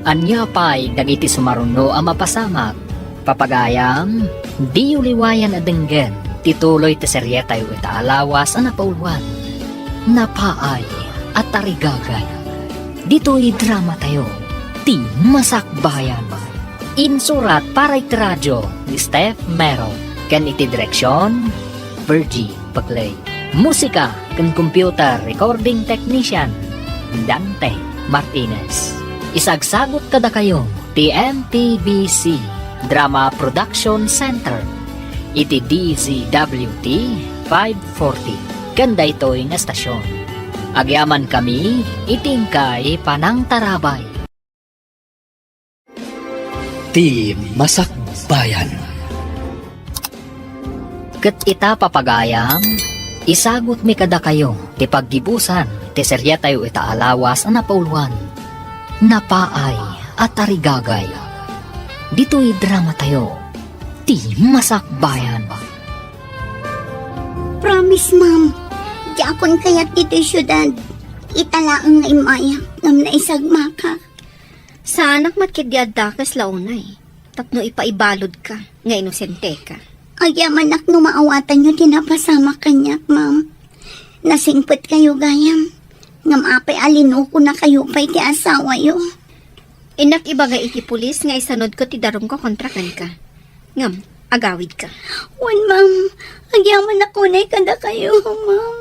Ania pay dagiti sumaruno a mapasamak? Papagayam, diyo liwayan a denggen ti tuloy ti serietayo ita a lawas a napauluan, Napaay a Tarigagay. Ditoy dramatayo, Ti Masakbayan. Insurat para iti radio ni Steph Mero ken iti direksion, Virgie Paclay. Musika ken computer recording technician, Dante Martinez. Isagsagut kadakayo ti M P B C Drama Production Center iti D Z W T five forty ken daytoy nga estasion. Agyamankami iti inkay panangtarabay. Ti Masakbayan. Ket ita, papagayam, isagutmi kadakayo ti paggibusan Ti seriatayo ita a lawas a napauluan, Napaay a Tarigagay. Ditoy dramatayo, ti Masakbayan. Promise, ma'am, diakon kayat ditoy siudad. Ita laeng nga immayak ngem naisagmaka. Saanak met ketdi a dakes la unay, tapno ipaibaludka nga inosenteka. Agyamanak no maawatanyo ti napasamak kaniak, ma'am. Nasingpetkayo gayam, ngem apay a linukonakayo pay ti asawayo? Innak ibaga iti pulis nga isanudko ti darumko kontra kenka. Ngem, agawidka. Wen, ma'am. Agyamanak unay kadakayo, ma'am.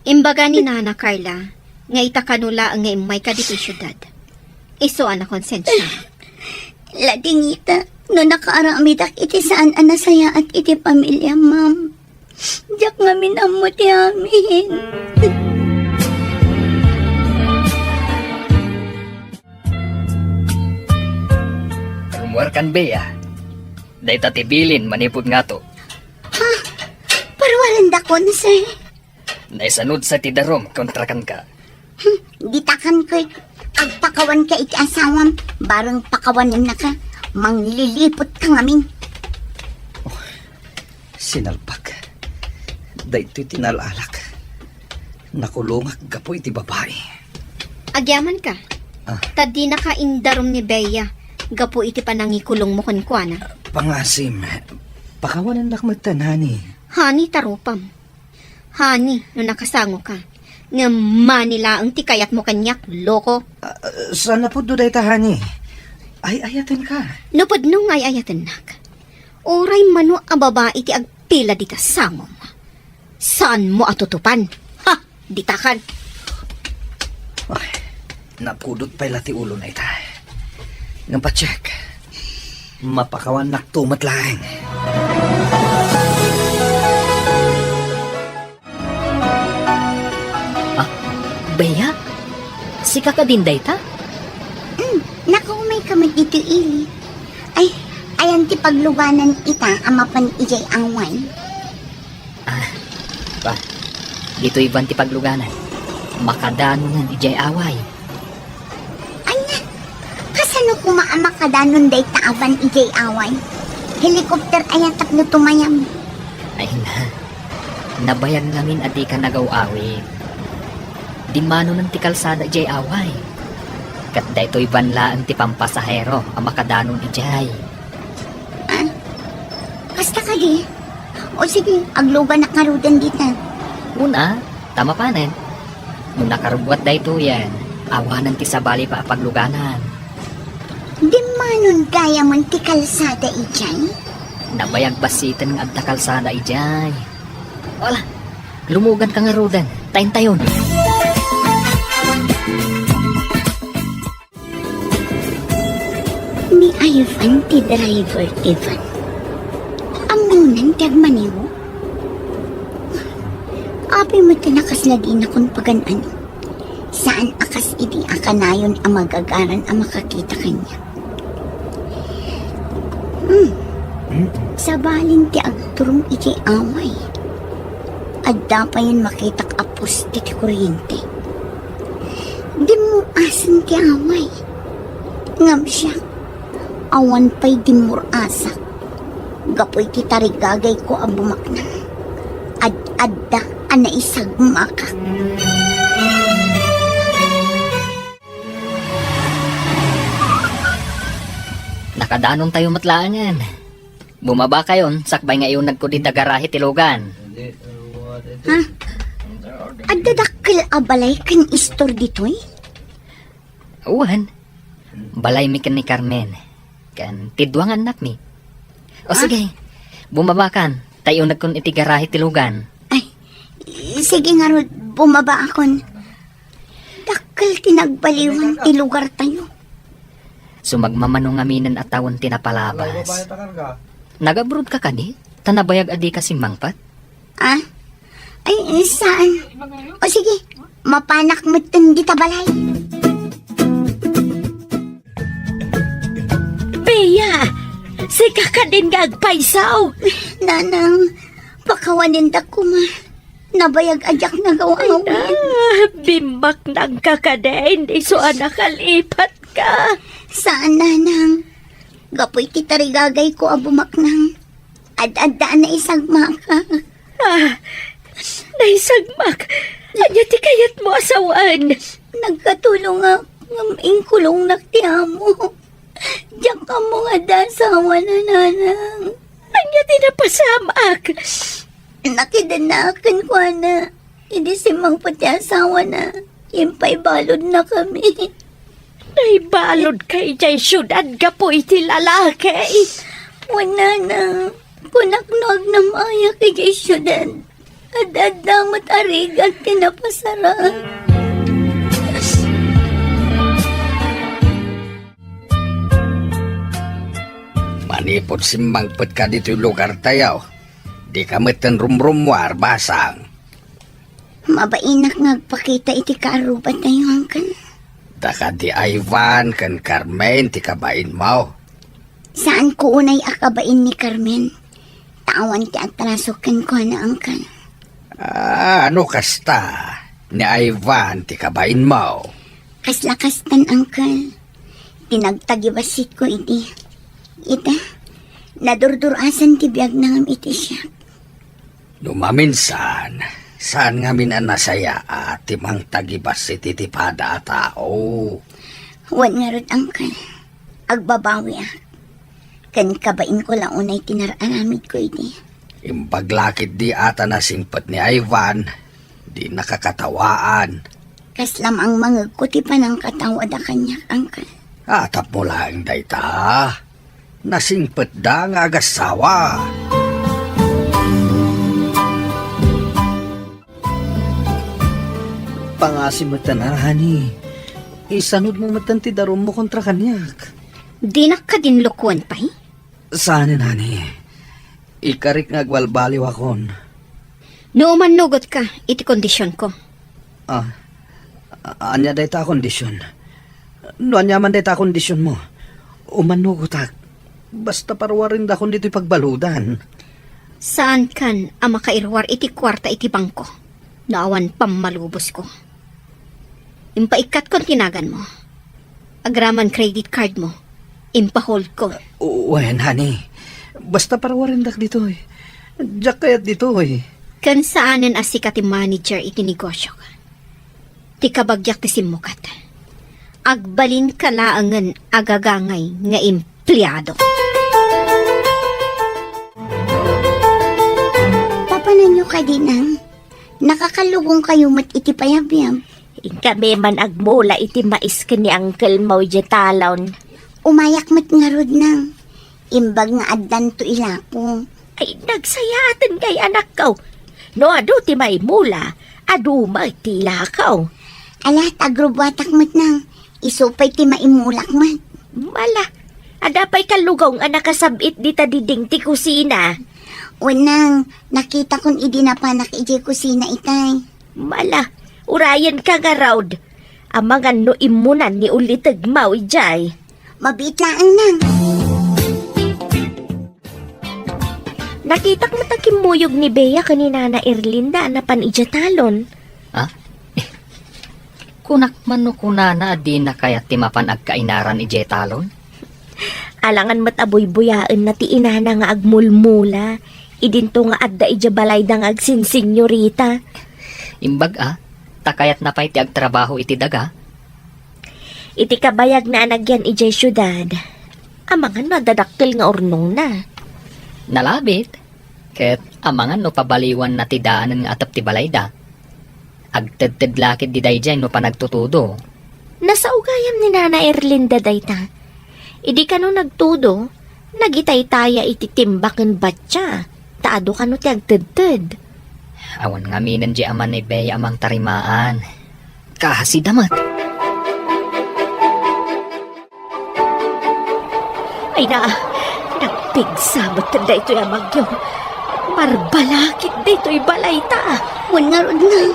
Imbaga ni Nana Carla nga ita kano laeng nga immayka ditoy siudad. Isu a nakonsensia. Ladingita, no nakaaramidak iti saan a nasayaat iti pamiliam, ma'am. Diak ngamin ammo ti amin. Rummuarkan, Bea. Dayta ti bilin manipud ngato. Ha? Paruarendakon, sir. Naisanudsa ti darum kontra kenka. Hmm, ditakan, Kurt. Agpakawanka iti asawam, bareng pakawanennaka. Mangliliputka ngamin. Oh, sinalpak. Daytoy ti nal-alak. Nakulongak gapu iti babai. Agyamanka. Ah. Ta dinaka indarum ni Bea gapu iti panangikulongmo kenkuana. Pangasim, pakawanennak met, honey. Honey, ta rupam. Honey, no nakasangoka. Ngem mani laeng ti kayatmo kaniak, loko. Ah, saan a pudno dayta, honey? Ay-ayatenka. No pudno nga ay-ayatennak, uray mano a babai ti agpila dita sangom, saanmo a tutupan. Ha! Ditakan. Ay, napudot pay la ti ulona ita. Ngem patiek, mapakawannakto met laeng. Ah, Bea? Sika kadin dayta? Hmm, nakaumayka met ditoy ili. Ay, ayan ti pagluganan ita a mapan idiay away. Ah, ba, ditoy ban ti pagluganan. Makadanonen idiay away. Ania? Kasano koma a makadanon dayta a ban idiay away? Helicopter aya tapno tumayam? Ay na, nabayag ngamin a dika nagaw-awid. Dimmanonen ti kalsada idiay away. Ket daytoy ban laeng ti pampasahero a makadanon idiay. Ah? Kasta kadi? O sige, agluganak ngaruden dita. Una, ta mapanen. No nakarubbuat daytoyen, awanen ti sabali pay a pagluganan. Dimmanon gayamen ti kalsada idiay? Nabayag bassiten nga adda kalsada idiay. Wala, lumuganka ngaruden, ta intayon. Ni Ivan ti driver ti van. Ammonan ti agmaneho? Apay met a nakasla dinakon pagan-ano? Saan a kas idi a kanayon a magagaran a makakita kaniak. Hmm. Sabalin ti agturong iti away. Adda payen makitak a poste ti kuryente. Dimmurasen ti away. Ngem siak, awan pay dimmurasak. Gapu iti tarigagayko a bumaknang, ad-adda a naisagmakak. Nakadanontayo met laengen. Bumabakayon, sakbay nga iunagko dita garahe ti lugan. Ha? Adda dakkel a balay ken istor ditoy? Wen, balaymi ken ni Carmen, ken ti dua nga annakmi. O, ah, sige, bumabakan, ta iunagkon iti garahe ti lugan. Ay, sige ngarud, bumabaakon. Dakkel ti nagbaliwan ti lugartayo. Sumagmamano ngaminen a tawen ti napalabas. Nag-abroad ka kadi? Ta nabayag a dika simmangpet? Ah? Ay, saan? O sige, mapanak metten dita balay. Bea, sika kadin nga agpayso? Nanang, pakawanendak koma. Nabayag a diak nagaw-awit. Ay na, bimbaknangka kadin, isu a nakalipatka. Saan, nanang. Gapu iti tarigagayko a bumaknang, ad-adda a naisagmak. Ah, naisagmak? Ania ti kayatmo a sawen? Nagkatulongak ngem inkulongnak ti amo. Diak ammo nga adda asawana, nanang. Ania ti napasamak? Nakidennaak kenkuana. Idi simmangpet ti asawana, impaibaludnakami. Naibaludka idiay siudad gapu iti lalaki? Wen, nanang, kunak no agnam-ayak idiay siudad. Ad-adda met a rigat ti napasarak. Manipud simmangpetka ditoy lugartayo, dika metten rumrummuar, basang. Mabainak nga agpakita iti kaarrubatayo, Uncle. Daka di Ivan ken Carmen ti kabainmo? Saanko unay a kabain ni Carmen. Ta awan ti atraso kenkuana, Uncle. Ah, no kasta, ni Ivan ti kabainmo? Kasla kastan, Uncle. Ti nagtagibasitko idi. Ita, nadurdur-asan ti biagna ngem iti siak. No maminsan, saan ngamin a nasayaat ti mangtagibassit iti pada a tao. Wen ngarud, Uncle, agbabawiak. Ken kabainko la unay ti nar-aramidko idi. Imbag la ketdi a ta nasingpet ni Ivan, di nakakatawaan. Kasla mangmangegko ti panangkatawada kaniak, Uncle. Ah, tapno laeng dayta. Nasingpetda nga agassawa. Pangasi metten, honey. Isanudmo metten ti darummo kontra kaniak. Dinak kadin lokoen pay? Saanen, honey. Ikarik nga agbalbaliwakon. No umannugotka iti kondisionko. Ah, a-, ania dayta a kondision? No ania man dayta a kondisionmo, umannugotak. Basta paruarendakon ditoy pagbaludan. Saankan a makairuar iti kuarta iti bangko no awan pammalubosko. Impaikkatkon ti naganmo. Agraman credit cardmo. Impaholdko. Wen, honey. Basta paruarendak ditoy. Diak kayat ditoy. Ken saanen a sika ti manager iti negosiok. Ti kabagiak ti simmukat. Agbalinka laengen a gagangay nga empleado. Papananyo kadi, Nang? Nakakallugongkayo met iti payabyab. Inkami man agmula iti mais ken ni uncle mo idiay talon. Umayak met ngarud, Nang. Imbag nga addanto ilako. Ay, nagsayaaten ngay, anakko. No adu ti maimula, adu met ti ilako. Ala, ta agrubuatak met, Nang. Isu pay ti maimulak met. Mala, adda pay kallugong a nakasab-it dita diding ti kusina. Wen, Nang, nakitakon idi napanak idiay kusina itay. Mala, urayenka ngarud. Amangan no immunan ni ulitegmo idiay. Mabiit laeng, Nang. Nakitak met a kimmuyog ni Bea ken ni Nana Erlinda a napan idiay talon. Ah? Kunak man no kunana a dina kayat ti mapan agkainaran idiay talon? Alangan met a buybuyaenna ti inana nga agmulmula idinto nga adda idiay balayda nga agsinsinyorita. Imbag a, ta kayatna pay ti agtrabaho iti daga. Iti kabayagna a nagyan idiay siudad, amangan no adda dakkel nga urnongna. Nalabit, ket amangan no pabaliwanna ti daanen nga atep ti balayda. Agtedted la ketdi daydiay no panagtutudo. Nasao gayam ni Nana Erlinda dayta. Idi kano nagtudo, nagitaytaya iti timba ken batya, ta adu kano ti agtedted. Awan ngaminen di ama ni Bea a mangtarimaan. Kasida met. Ay na, nagpigsa met daytoy a bagyo. Marbalakid daytoy balayta. Wen ngarud, Nang,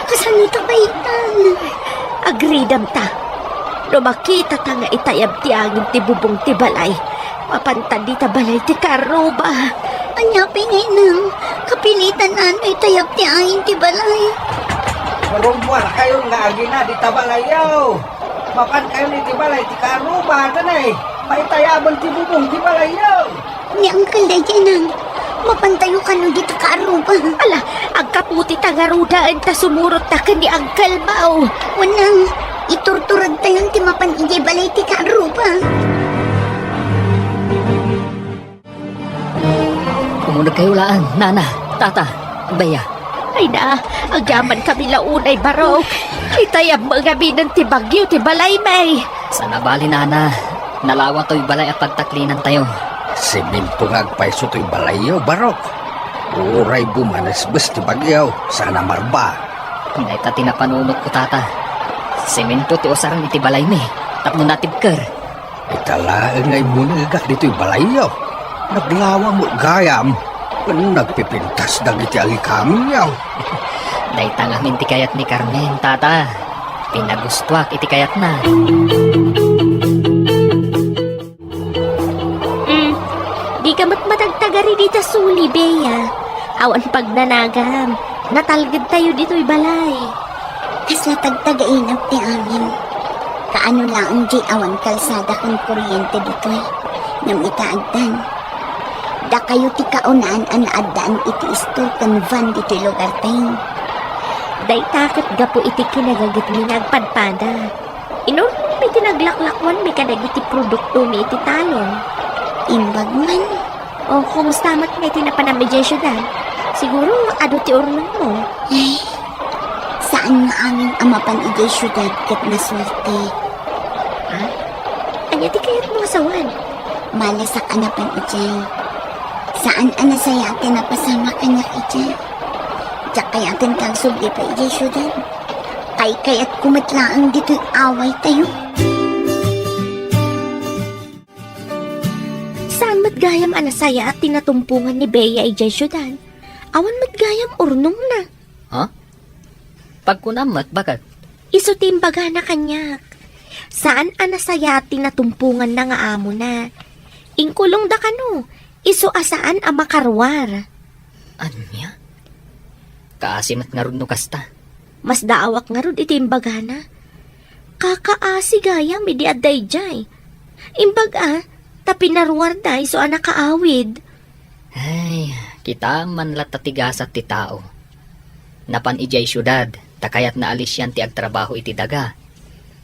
kasano ta pay itan? Agridam ta. No makita ta nga itayab ti angin ti bubong ti balay, mapanta dita balay ti kaarruba. Ania pay nga, Inang? Kapilitan ano itayab ti ayin ti balay. Rummuarkayo nga agina dita balayyo. Mapankayon iti balay ti kaarruba, tanay. Maitayaben ti bubong ti balayyo. Ni Uncle daydiay, Inang. Mapantayo kano dita kaarruba. Ala, agkaputi ta ngarudaen ta sumurot ta ken ni Uncle Bao. Wen, Nang, iturturagtayon ti mapan idiay balay ti kaarruba. Umunegkayo laeng, Nana, Tata, Bea. Ay na, agyamankami la unay, Barok. Itayabmi ngaminen ti bagyo ti balaymi. Saan a bali, Nana. Nalawa toy balay a pagtaklinantayo. Semento nga agpayso toy balayyo, Barok. Uray bumanesbes ti bagyo, saan a marba. Dayta ti napanunotko, Tata. Semento ti usaren iti balaymi tapno natibker. Ita laeng nga immunegak ditoy balayyo. Naglawa met gayam ken nagpipintas dagiti agikamiyo. Dayta ngamin ti kayat ni Carmen, Tata. Pinagustoak iti kayatna. Mm, dika met matagtagari dita suli, Bea. Awan pagnanagam. Natalgedtayo ditoy balay. Kasla tagtagainag ti amin. Kaano laeng diay awan kalsada ken kuryente ditoy. Ngem ita addan. Dakayo ti kaunaan a naaddaan iti istor ken van ditoy lugartayo. Dayta ket gapu iti kinagagetmi nga agpadpada. Inurnongmi ti naglaklakuanmi kadagiti produktomi iti talon. Imbag man. O, kumusta met nga iti napanam idiay siudad? Siguro, adu ti urnongmo. Ay, saan nga amin a mapan idiay siudad ket nasuerte. Ha? Ania ti kayatmo a sawen? Malasak a napan idiay. Saan a nasayaat ti napasamak kaniak idiay. Diak kayaten ti agsubli pay idiay siudad. Kaykayatko met laeng ditoy awaytayo. Saan met gayam a nasayaat ti natumpongan ni Bea idiay siudad? Awan met gayam urnongna. Ha? Pagkunam met, baket? Isu ti imbagana kaniak. Saan a nasayaat ti natumponganna nga amona. Inkulongda kano, isu a saan a makaruar. Ania? Kaasi met ngarud no kasta. Masdaawak ngarud iti imbagana. Kakaasi gayam idi adda idiay. Imbag a, ta pinaruarda isu a nakaawid. Ay, kitaem man latta ti gasat ti tao. Napan idiay siudad, ta kayatna a lisian ti agtrabaho iti daga.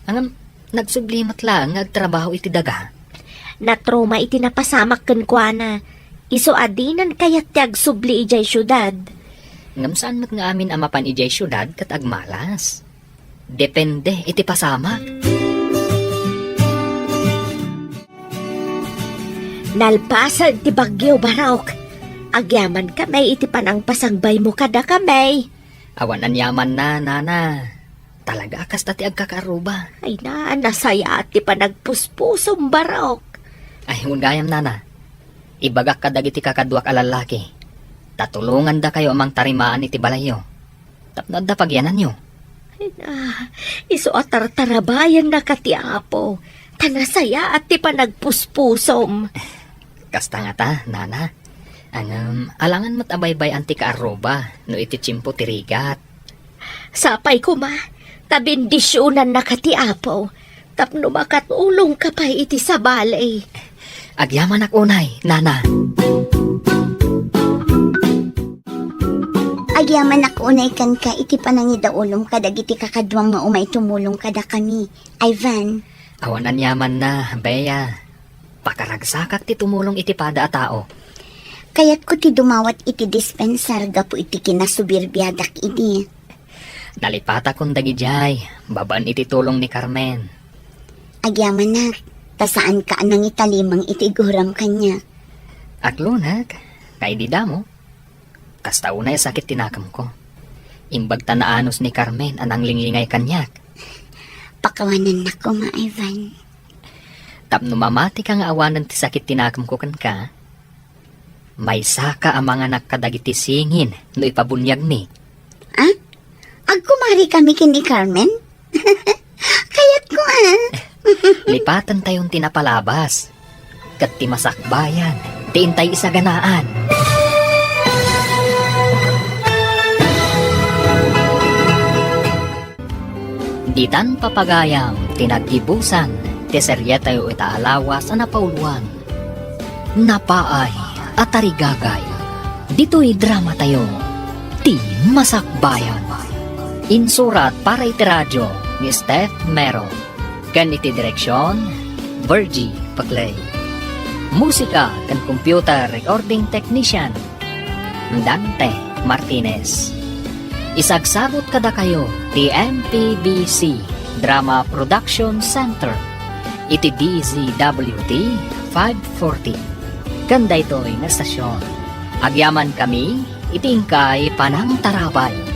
Ngem, nagsubli met laeng nga agtrabaho iti daga. Natroma iti napasamak kenkuana. Isu a dinan kayat ti agsubli idiay siudad. Ngem saan met nga amin a mapan idiay siudad ket agmalas. Depende iti pasamak. Nalpasen ti bagyo, Barok. Agyamankami iti panangpasagbaymo kadakami. Awan aniamanna, Nana. Talaga a kasta ti agkakaarruba. Ay na, nasayaat ti panagpuspusom, Barok. Ay, wen gayam, Nana. Ibagak kadagiti kakaduak a lallaki. Ta tulongandakayo a mangtarimaan iti balayyo. Tapno adda pagiananyo. Ay na, isu a tartarabayannaka ti Apo, ta nasayaat ti panagpuspusom. Kasta ngata, Nana. Ngem, alangan met a baybay-an ti kaarruba no iti tiempo ti rigat. Sapay koma, ta bendisionannaka ti Apo, tapno makatulongka pay iti sabali. Agyamanak unay, Nana. Agyamanak unay kenka iti panangidaulom kadagiti kakaduam nga umay tumulong kadakami, Ivan. Awan aniamanna, Bea. Pakaragsakak ti tumulong iti pada a tao. Kayatko ti dumawat iti dispensar gapu iti kinasubirbiadak idi. Nalipatakon dagidiay, babaen iti tulong ni Carmen. Agyamanak, ta saanka a nangitalimang iti iguram kaniak. Aglunak, kaidi damo. Kasta unay a sakit ti nakemko. Imbag ta naanus ni Carmen a nanglinglingay kaniak. Pakawanennak koma, Ivan. Tapno mamatika nga awanen ti sakit ti nakemko kenka, maysaka a manganak kadagiti singin no ipabuniagmi. Ah? Agkumari kami ken ni Carmen? Kayatko, ah. Lipatentayon ti napalabas. Ket ti masakbayan, ti intay isaganaan. Ditan papagayam ti naggibusan ti serietayo ita a lawas a napauloan, Napaay a Tarigagay. Ditoy dramatayo, Ti Masakbayan. Insurat para iti radio ni Steph Mero. Ken iti direksion, Virgie Paclay. Musika ken computer recording technician, Dante Martinez. Isagsagut kadakayo ti M P B C Drama Production Center iti D Z W T five forty. Ken daytoy nga estasion, agyaman kami iti inkay panangtarabay.